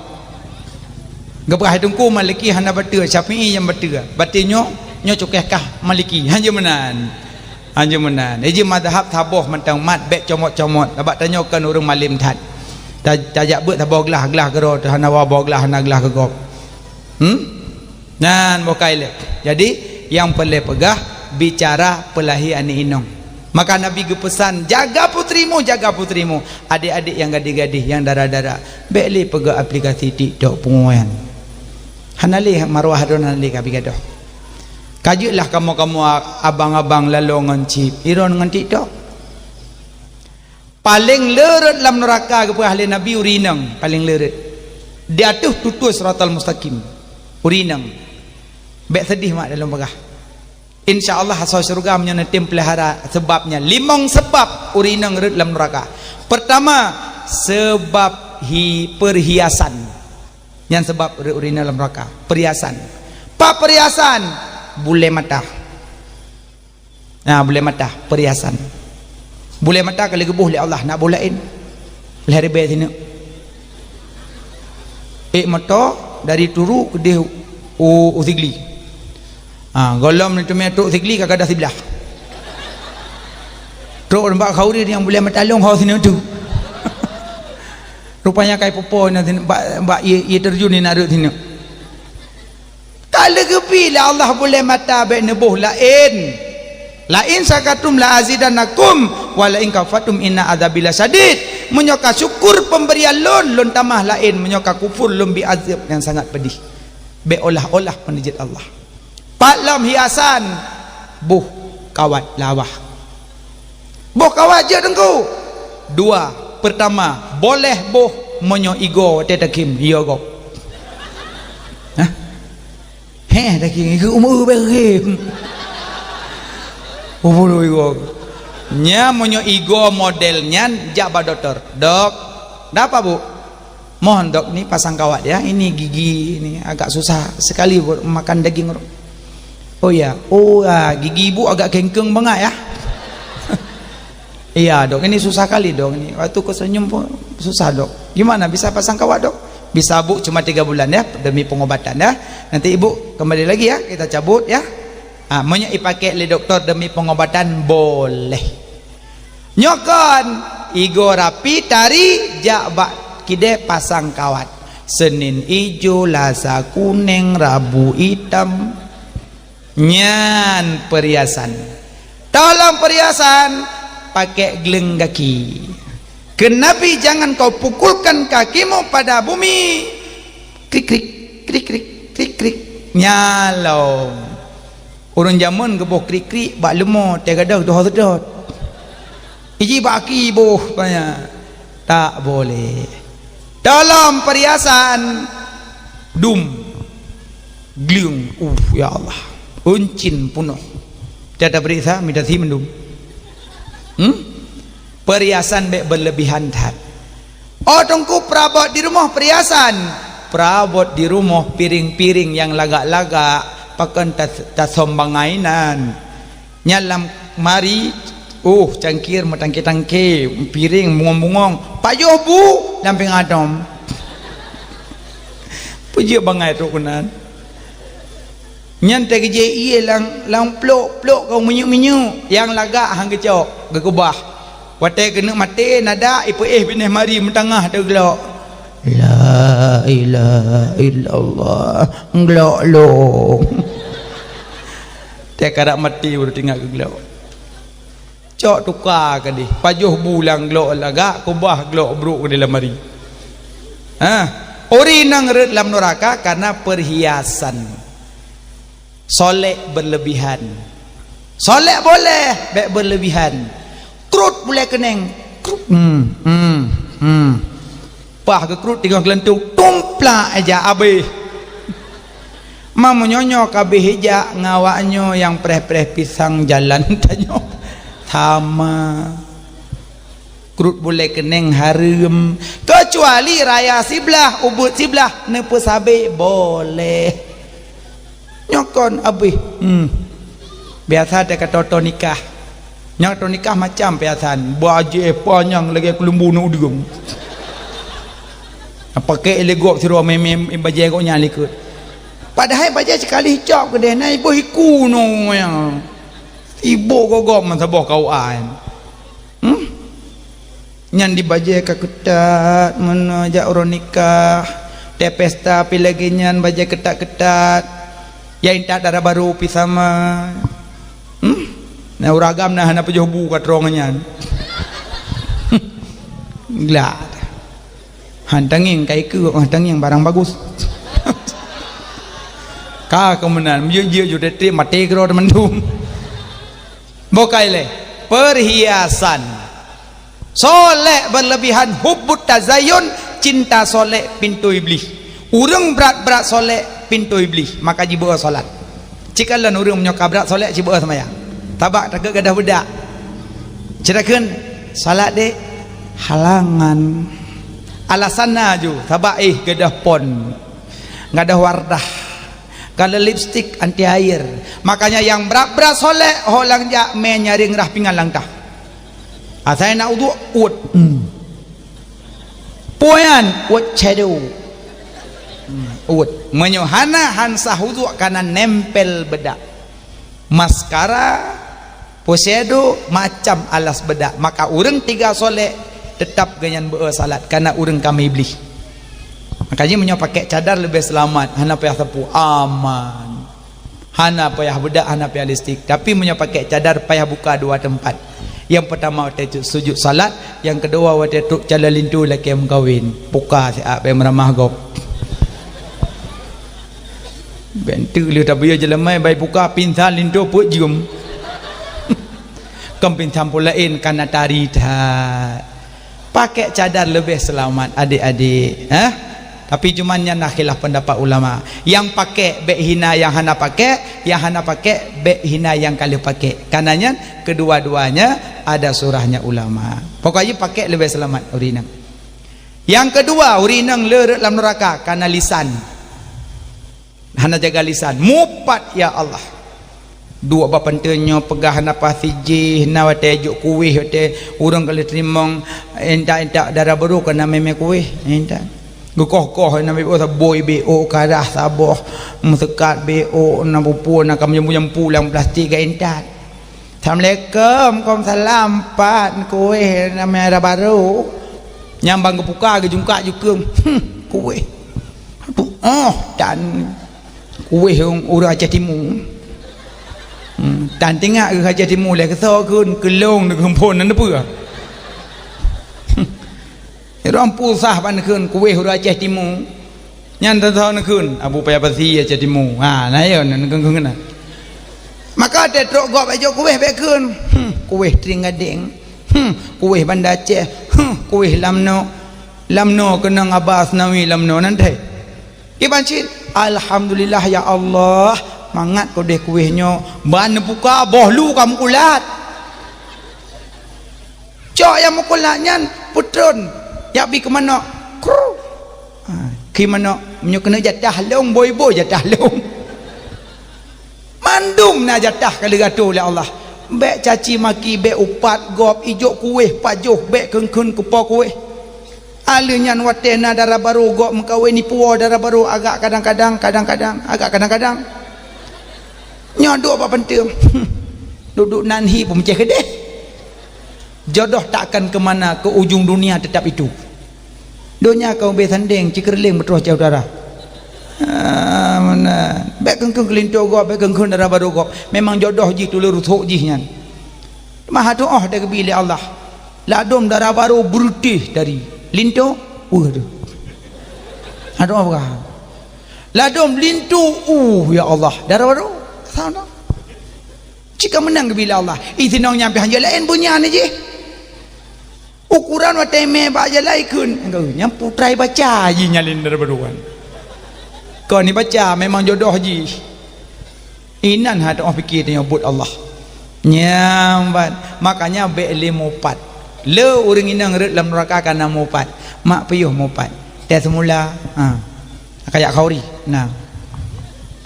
Geupeugah teungku Maliki hana bateue, Syafi'i nyang bateue. Bateue nyoe, nyoe cukéh kah Maliki. Hanjeuet meunan. Hanjeuet meunan. Iji mazhab saboh mantong mat bék comot-comot. Sabab tanyoe kon ureueng malém that. Ta-, tajak beuet saboh glah, glah keudroe teuh hana wa boh glah, hana glah keu gob. Hmm? Nyan boh kai lé. Jadi, nyang peureulée peugah, bicara peulahé aneuk inong. Maka Nabi geupeusan, "Jaga putrimu, jaga putrimu." Adék-adék nyang gadih-gadih, nyang dara-dara, bék lé peugah aplikasi TikTok pungoh nyan. Hana lé maruah droe, hana lé ka bigadoh. Ka jeuet lah kamoe-kamoe abang-abang laloe ngon chip, iron ngon TikTok. Paléng le rhot lam neuraka geupeugah lé Nabi ureueng inong, paléng le rhot. Di ateueh tutoe Siratal Mustaqim. Ureueng inong. Bék seudeh mak dalam peugah. Insya Allah asoe syeuruga meunyoe neutem peulihara seubab nyan. Limong seubab ureueng inong rhot lam neuraka. Peurtama, seubab hi-, peurhiasan. Nyan seubab rhot ureueng inong lam neuraka. Peurhiasan. Pat peurhiasan? Bulée mata. Nah, bulée mata, peurhiasan. Bulée mata ka lheueh geuboh lé Allah, nak boh laén. Lhée ribée sineuk. Ék moto dari Turu keudeh u, u Sigli. Ha, gohlom neuteumé trok Sigli ka gadôh siblah. Trok bak khauri nyang bulée mata lôn ho sineuk tu. Rupanya kai popo na sineuk bak, bak ié, ié terjun ni na rhot sineuk. Ka lheueh geubri lé Allah bulée mata bék neuboh laén. "La in syakartum la azidannakum, wa la in kafartum inna adzabi lasyadid." Meunyoe ka syukur peumberian lôn, lôn tamah laén. Meunyoe ka kufur, lôn bri azeueb nyang sangat peudih. Bék olah-olah peuneuh jeuet Allah. Pat lom hiasan, boh kawat lawah. Boh kawat jeuet teungku. Dua, peurtama, boleh boh meunyoe igoe watée takhém, yo gob. Hah? Heh, takhém, igoe umu berem. Ubulu igoe. Nya meunyoe igoe model nyan jak bak dokto. "Dok, dapa, Bu?" "Mohon dok ni pasang kawat ya, ini gigi ini agak susah sekali buat makan daging." "Oh ya, oh ya, gigi ibu agak kengkeng banget ya." "Iya dok, ini susah kali dok ini. Waktu ku senyum pun susah dok. Gimana bisa pasang kawat dok?" "Bisa bu, cuma tiga bulan ya, demi pengobatan ya. Nanti ibu kembali lagi ya, kita cabut ya." Ah, meunyoe ipakai lé doktor demi pengobatan, boleh. Nyoe kon, igoe rapi tari jak bak kidée pasang kawat. Senin ijo, Lasa kuneng, Rabu itam. Nyan peurhiasan. Tolong perhiasan, pakai geleng kaki. Kheun Nabi, "Jangan kau pukulkan kakimu pada bumi." Krik, krik, krik, krik, krik, krik. Nyalong. Ureuëng jameun geuboh krik-krik bak leumo, teugadang tuha seudot. Iji bak aki boh, tanya. Tak boleh. Dalam perhiasan dum, gleueng, uh, ya Allah. Uncin punoh. Tiada periksa, minta si mendum. Hmm? Perhiasan bek berlebihan that. Oh, Teungku, perabot di rumoh perhiasan. Perabot di rumoh piring-piring nyang lagak-lagak, pakon tas-, tasöm bangai nan. Nyan lam mari, uh, cangkir meutangke-tangke, piring bungong-bungong, pajoh bu lam pingadom. Peujeuet bangai trok keunan. Nyan teugeujeh ié lam, lam plok-plok kau minyeuk-minyeuk, nyang lagak han geucok, geukeubah. Watée keuneuk maté, nada ipeuéh binéh mari meutangah teuglok. La ilaha illallah, glok lom. Teukarap maté baru teuingat keu glok. Cok tuka keudeh, pajoh bu lam glok lagak, keubah glok brok keudeh lam mari. Ha, ureuëng inong rhot lam nuraka karena perhiasan. Solek berlebihan. Solek boleh, bek berlebihan. Krut bulée keuneng. Krut. Hmm, hmm, hmm. Pah geukrut teungoh geulantung, tumplak aja abéh. Ma meunyoe nyoe ka abéh ijak ngon awak nyoe nyang preh-preh pisang jalan tanyoe. Sama. Krut bulée keuneng hareuem. Keucuali raya siblah, ubeut siblah, neupeusabe boleh. Nyoe kon abéh. Hmm. Biasa teuka toto nikah. Nyang toto nikah macam piasan, bajée panyang lagée keuleumbu neu udeueng. Pakai lé gob sidroe mé-mé bajée gobnyan likot. Padahai bajée sikali cok keudeh na iboh iku neu nyang. Iboh gogob meusaboh kau an. Hmm? Nyan di bajée ka keutat, meunoe jak uroe nikah, tée pesta pi lagée nyan bajée keutat-keutat, ya intat dara barô pi sama. Hmm? Nah, ureuëng agam na hana pajoh bu ka trong nyan. Glak. Han tangieng ka ikeue, han tangieng barang bagus. Ka keumeunan, meujeuet-jeuet ju teutreb maté keudroe teumandum. Bukai lé, perhiasan. Solek berlebihan, hubbut tazayun, cinta solek pintu iblih. Ureuëng brat-brat solek pintu iblih, maka jibeuo salat. Cikalon ureuëng meunyoe ka brat solek jibeuo seumayang. Tabak takeuet gadoh beudak. Ceurakan salat dek halangan. Alasan na ju, tabak eh gadoh pon. Gadoh wardah. Kalau lipstik anti air. Makanya nyang brat-brat solek, ho lam jak mé nyaring rah pingan langkah. Asai na uduk, uet. Hmm. Puyan, uet cadu. Hmm, uet. Meunyoe hana han sah uduk karena nempel bedak. Maskara, Puseudo macam alas beudak, maka ureuëng tiga solek teutap geuhnyan beu salat, kana ureuëng kami iblih. Makajih meunyoe pakai cadar leubeh seulamat, hana payah sapeue, aman. Hana payah beudak, hana payah lipstik. Tapi meunyoe pakai cadar payah buka dua teumpat. Nyang peutama watée tu sujut salat, nyang keudua watée trok calon linto lakée meukawen. Buka siat bée meuramah gob. Bentuk le tabuya jelemai bai buka pinsan linto peuet jeuem. Kon pinsan pulaén kana tari that. Pakai cadar leubeh seulamat adik-adik, eh? Tapi cuman nyan na khilaf pendapat ulama. Yang pakai bek hina yang hana pakai, yang hana pakai bek hina yang ka lheueh pakai. Karena nyan kedua-duanya ada surahnya ulama. Pokoknya pakai leubeh seulamat ureuëng inong. Yang kedua, ureuëng inong le rot lam neuraka karena lisan. Hana jaga lisan. Mupat, ya Allah. Duek bak panteue nyoe peugah hana pasti jih, na watée jok kueh, watée ureuëng ka lheueh teurimong, intat-intat dara barô kana mé-mé kueh, intat. Geukoh-koh na mé boi B O karah saboh, meuseukat B O na pupue na ka meujampu-jampu lam plastik ka intat. Assalamualaikum, waalaikumsalam, pat kueh na mé dara barô. Nyang ban geupuka geujungkak jukeueng. Hmm, kueh. Aduh, oh, dan kueh ureuëng Aceh Timu. Hmm, tan tingak geuh Aceh Timu lé keusoe kheun, keulong neugeumpon nan peue. Rong pusah ban kheun kuweh ureueng Aceh Timu. Nyan teusoe neukheun Abu Paya Pasi Aceh Timu. Ha, na yo neukheun-kheun na. Maka teutrok gob ejok kuweh bèk kheun. Hmm, kuweh Tring Gadeng. Hmm, kuweh Banda Aceh. Hmm, kuweh Lamno. Lamno keunong Aba Asnawi Lamno nan thèe. Iban cit, "Alhamdulillah ya Allah, mangat keudeh kuweh nyoe, ban neubuka boh lu ka meukulat." Cok nyang meukulat nyan peutron, jak bi keu manok. Kru. Ha, keu manok, meunyoe keuneuk jatah lôn, boi-boi jatah lôn. Mandum na jatah ka lheueh geuatoe lé Allah. Bèk caci maki, bèk upat gob, ijok kuweh pajoh, bèk kheun-kheun keu po kuweh. Aleuh nyan watèe na dara barô gob meukawen, ipuwoe dara barô agak kadang-kadang, kadang-kadang, agak kadang-kadang. Nyoe duek bak panteung. Duek-duek nan hi peumeucéh keudeh. Jodoh takkan ke mana, ke ujung dunia tetap itu. Donya ka ubé sandeng, Cikeureuleng beutroh Aceh Utara. Ah, meunan. Bèk kheun-kheun keu linto gob, bèk kheun-kheun dara barô gob. Memang jodoh jih, tuleueng rusok jih nyan. Teuma hana tuoh teugeubri lé Allah. Ladôm dara barô beureutéh dari linto, uh, tu. Hana tuoh peugah. Ladôm linto, uh, ya Allah, dara barô. Sama. Cit ka meunan geubri lé Allah. Ih, sinong nyan pih hanjeuet laén beunyan jih. Ukoran watèe mè bak jalan ikheun. Enggak, nyan putrai baca jih nyalin dara barô kan. Kon ibaca memang jodoh jih. Inan hana tuoh pike tanyoe buet Allah. Nyang ban, makanya bèk lé mupat. Le ureueng inong rhot lam nuraka kareuna mupat. Mak piôh mupat. Teuh seumula, ha. Kayak khauri. Nah.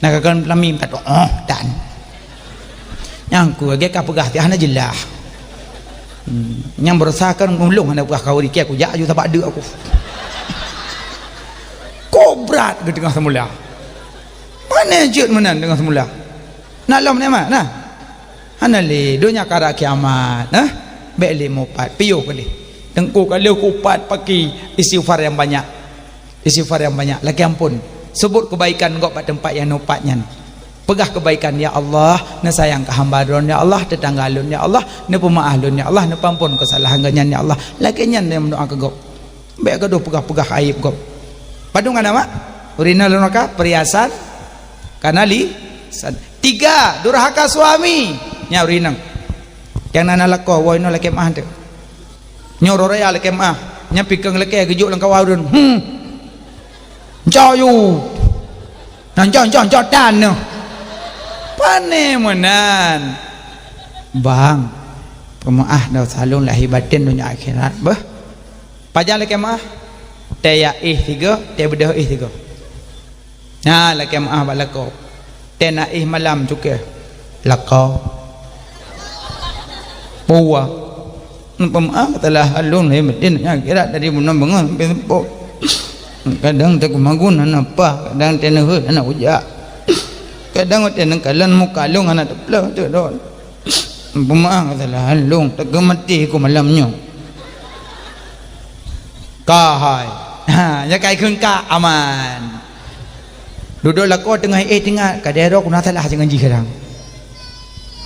Nah, kakon lamim kat, oh, dan. Nyang ku lagèe ka peugah tiah hana jeulaih. Hmm. Nyang beurasa kan ulôn hana peugah khauri, keu kujak aju sabak deuk aku. Kok brat geuteungoh seumula. Pane jeuet meunan teungoh seumula. Na lom nikmat, nah. Hana lé, donya ka rab kiamat, nah. Bèk lé mupat, piôh keudeh. Teungku ka lheueh kupat paki istighfar nyang banyak. Istighfar nyang banyak, lakèe ampôn. Seubut keubaikan gob bak teumpat nyang neupat nyan. Peugah keubaikan, "Ya Allah, neusayang keu hamba Droe, ya Allah, teutangga lôn, ya Allah, neupeumeu'ah lôn, ya Allah, neupeuampôn keusalahan geuh nyan, ya Allah." Lakèe nyan nyang meudoa keu gob. Bèk gadoh peugah-peugah aéb gob. Padum kana mak? Ureueng inong lôn ka, perhiasan, kana li, san. Tiga, durhaka suami. Nyan ureueng inong. Nyang na lakoe, woe inoe lakèe meu'ah teuh. Nyoe uroe raya lakèe meu'ah. Nyan pikeue lakèe geujok lam kawa ureueng. Hmm. Nco yu. Nah, nco, nco, nco tan nyoe. Pane meunan. Bang, peumeu'ah desya lôn lahé batén donya akhirat beuh. Pajan lakèe meu'ah? Teuyak éh sigoe, teubeudôh éh sigoe. Nah, lakèe meu'ah bak lakoe. Teunak éh malam cukéh. Lakoe. Puwoe. Peumeu'ah salah lôn, hai meutin nyan kira dari bunoe beungoh sampai seupôt. Kadang teukumagun hana paih, kadang teuneuheuet hana ujak. Kadang watèe neukalon muka lôn hana teuplôh teudon. Peumeu'ah salah lôn, teuka maté ku malam nyoe. Ka hai. Ha, nyan kai kheun ka aman. Dudoe lakoe teungoh éh teuingat, kadang droe ku na salah ngon jih kadang.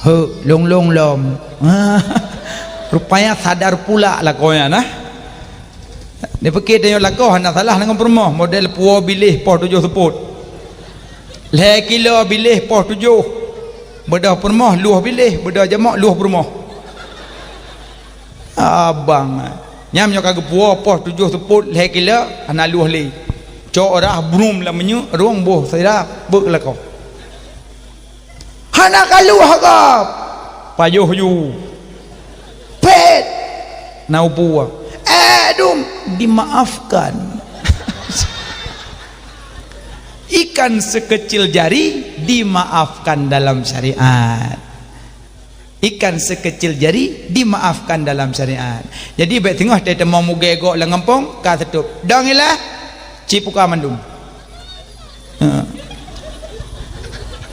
Heu, lôn-lôn lom. Rupanya sadar pula lakoe nyan, nah. Dipike tanyoe lakoe hana salah ngon peurumoh, model puwoe biléh poh tujoh seupôt. Lhèe kilo biléh poh tujoh. Beudôh peurumoh luwah biléh, beudôh jamok luwah peurumoh. Abang, nyan nyoe ka geupuwoe poh tujoh seupôt lhèe kilo, hana luwah lé. Cok rhah brum lam minyeuk, rhung boh sira, beuet lakoe. Hana ka luwah gob. Pajoh ju. Pet. Na upu. Eh, dum. Dimaafkan. Ikan sekecil jari dimaafkan dalam syariat. Ikan sekecil jari dimaafkan dalam syariat. Jadi, bèk teungoh teuteumong mugée gok lam gampông, ka seutôt. Dong ilah, cipuka mandum. Ha.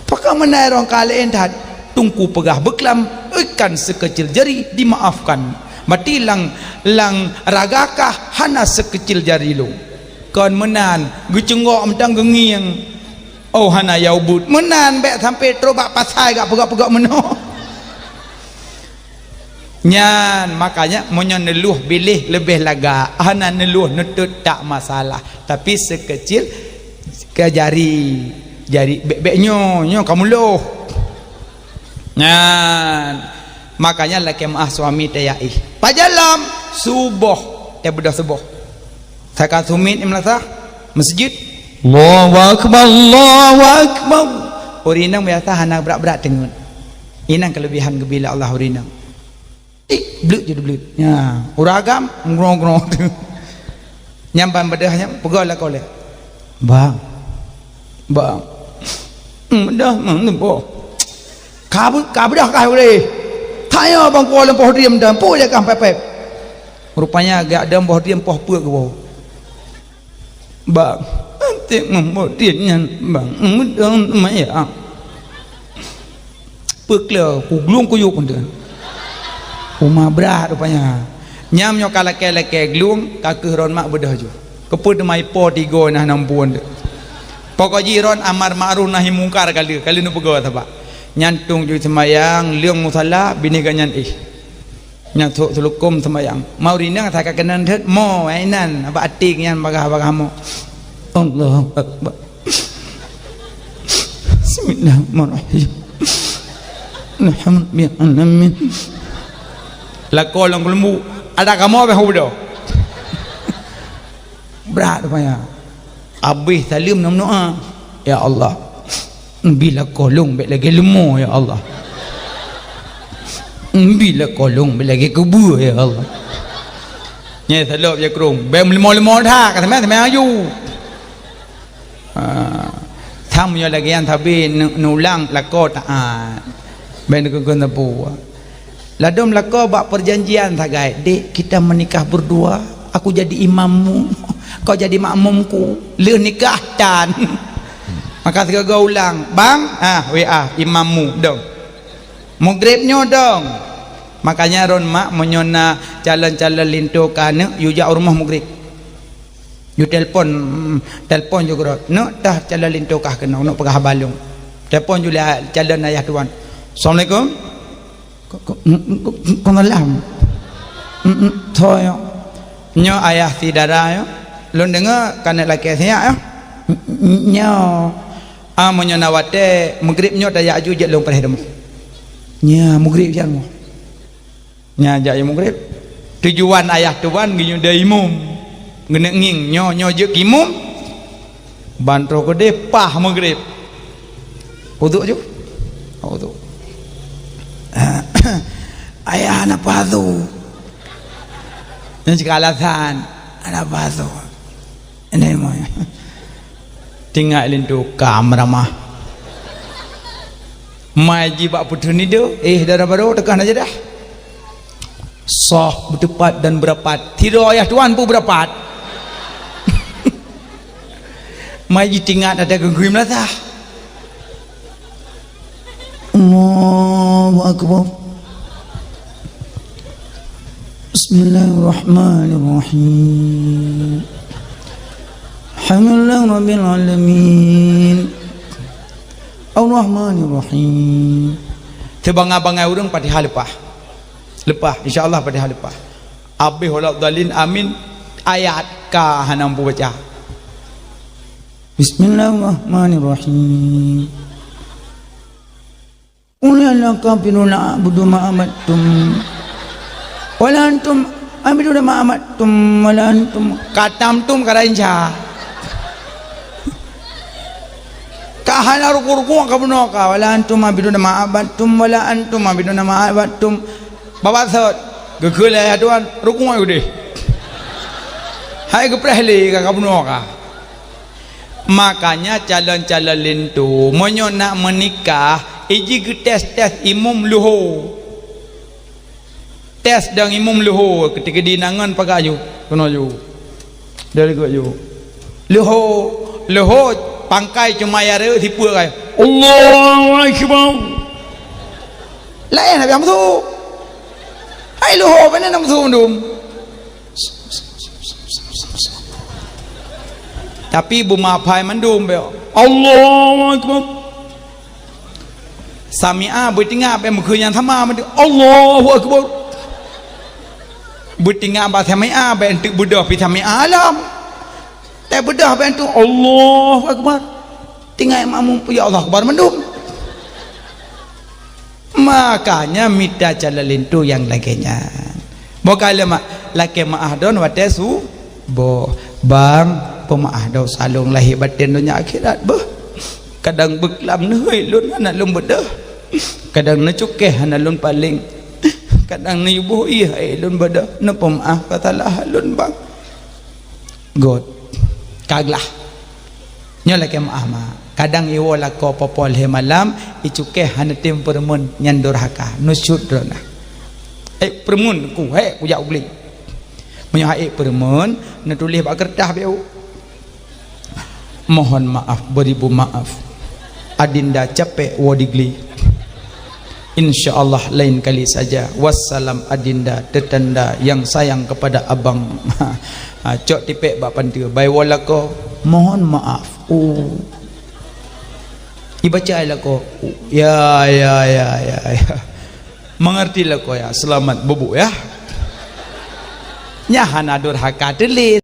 Pakon meunan rong ka laén that, Teungku peugah beuklam, ikan sekecil jari dimaafkan. Berarti lam, lam raga kah hana sekecil jari lôn. Kon meunan, geuceunggok mantong geungieng. Oh, hana ya ubit. Meunan bèk sampai trok bak pasai gak peugah-peugah meunoe. Nyan, makanya meunyoe neuluh biléh leubeh lagak, hana neuluh neutot tak masalah. Tapi seukeucil ke jari, jari bèk-bèk nyoe, nyoe ka muloh. Nyan, makanya lakèe meu'ah suami teuyaih. Pajan lom, suboh, teubeudôh suboh. Saka sumiet i meulasah, meuseujid. Allahu Akbar, Allahu Akbar. Ureueng inong biasa hana brat-brat teungeut. Inan keulebihan geubri lé Allah ureueng inong. Tik, bleut jeuet bleut. Nya, ureueng agam, ngrong-ngrong. Nyan ban beudôh nyan, peugah lakoe lé. Bang. Bang. Hmm, dah, hmm, boh. Ka bu-, ka beudôh kah uleh. Tanya bang kuah leumpah diem dan pui lé kah pepet. Rupanya gak dong boh diem poh peue geuwoe. Bang, antik meuboh diem nyan, bang, meudong maya. Peukle, ku glung kuyup pun tu. Uma brat rupanya. Nyam nyoe ka lakèe-lakèe glung, ka keuh ron mak beudôh ju. Keupeue teuma ipo tigo nah nam pun tu. Pokok jih ron amar makruf nahi mungkar kali, kali nu peugah sabab. Nyan tueng ju seumayang, leung musala, binéh geuh nyan ih. Nyan sôk seulukôm seumayang. Mau rinang asai ka keunan thot mo, inan bak até nyan bagah-bagah mo. Allahu Akbar. Bismillahirrahmanirrahim. Alhamdulillahirabbil alamin. Lakoe lam keuleumbu, ada kamoe beh udah. Brat rupanya. Abéh saleuem na meudoa, "Ya Allah, bi lakoe lôn bèk lagèe leumo, ya Allah. Bi lakoe lôn bèk lagèe keubeue, ya Allah." Nyan salop ya krong, bèk meuleumo-leumo that, ka samai-samai aju. Ha, tham nyoe lagèe nyan sabe nu-, nulang lakoe taat. Bèk neukheun-kheun sapeue. Ladôm lakoe bak peujanjian sagai, "Dek, kita menikah berdua, aku jadi imammu, kau jadi makmumku, lheueh nikah tan." Maka sigoe-goe ulang, "Bang, ah, W A, imammu, dong. Mugrib nyoe, dong." Makanya ron mak, meunyoe na calon-calon linto ka aneuk, yue jak u rumoh mugrib. Yue telpon, mm, telpon ju keudroe. Neuk tah calon linto kah keunoe, neuk peugah haba lôn. Telpon ju lé calon ayah tuan. "Assalamualaikum." "Ko-, ko-, mm, mm, ko-, ko-, ko malam." "Mm, mm, soe nyoe?" "Nyoe ayah si dara nyoe. Lôn deungoe ka neuk lakèe sinyak nyoe." "Mm, mm, nyoe." "Ah, meunyoe na watèe, mugrib nyoe tajak aju jeuet lôn preh rumoh." "Nyoe, mugrib jak rumoh." Nyan jak mugrib. Tujuan ayah tuan geuyue deuh imum. Geuneuk ngieng nyoe, nyoe jeuet keu imum. Ban troh keudeh pah mugrib. Uduk ju. Uduk. Ayah hana pah tu. Nyan cit alasan. Hana pah tu. Ini moe. Tinggai linto ka meuramah. Mai jibak putri nido, eh, dara baro teuka na jadah. Soh, beuteupat dan beurapat. Sidroe ayah tuan pun beurapat. Mai jitingat ada geuguim lasah. Allahu Akbar. Bismillahirrahmanirrahim. Alhamdulillahirabbil alamin. Arrahmanirrahim. Sibangai-bangai ureueng Fatihah leupah. Leupah, insya Allah Fatihah leupah. Abéh wala dhalin, amin. Ayat ka hana mampu baca. Bismillahirrahmanirrahim. Qul ya ayyuhal kafiruna a'budu ma a'badtum. Wala antum abiduna ma a'badtum, wala antum. Katam tum ka rainca. Ka hana ruku-ruku ka bunoe ka. Wala antum abiduna ma a'badtum, wala antum abiduna ma a'badtum. Babah sot, geukheun lé ayah tuan, ruku udeh. Hai geupreh lé ka, ka bunoe ka. Makanya calon-calon linto, meunyoe nak meunikah, iji geutes-tes imum leuho. Tes dong imum leuho, keutikeudi nangon paga ju, keunoe ju. Dari geuh ju. Leuho, leuho pangkai cuma ya reu sipeue kai. Allahu Akbar. Laén habéh meusu. Hai leuho, pane na meusu mandum. Tapi beumapai mandum bèk. Allahu Akbar. Sami'a beutingak bak meukeue nyang sama meuti, Allahu Akbar. Beutingak bak sami'a bak enteuk beudôh pi sami'a alam. Teubeudôh bak enteuk Allahu Akbar. Tinggai makmum, ya Allah Akbar mandum. Makanya mita calon linto nyang lagèe nyan. Boh ka lé ma-, lakèe meu'ah droen watèe suboh. Bang, peumeu'ah droe saleueng lahé batèn donya akhirat beuh. Kadang beuklam neuhôi lôn hana lôn beudôh. Kadang neucukéh hana lôn paleng. Kadang neuyuboh ié hai lôn beudôh. Neupeumeu'ah ka salah lôn bang. Göt. Ka glah. Nyoe lakèe meu'ah ma. Kadang iwoe lakoe poh-poh lhèe malam, icukéh hana tem peureumeun nyan durhaka. Nusyut droeneuh. Eh, peureumeun ku, hèk kujak u glé. Meunyoe hana peureumeun, neutuléh bak keureutah beu. Mohon maaf, beribu maaf. Adinda capek woe di glé. Insya Allah lain kali saja. Wassalam Adinda, tetanda yang sayang kepada abang. Ha, cok tipék bak panteue. Bai woe lakoe, mohon maaf. Oh. Ibaca lakoe. Ya, ya, ya, ya, ya. Mengerti lakoe ya. Selamat bubuk ya. Nyan hana durhaka teuléh.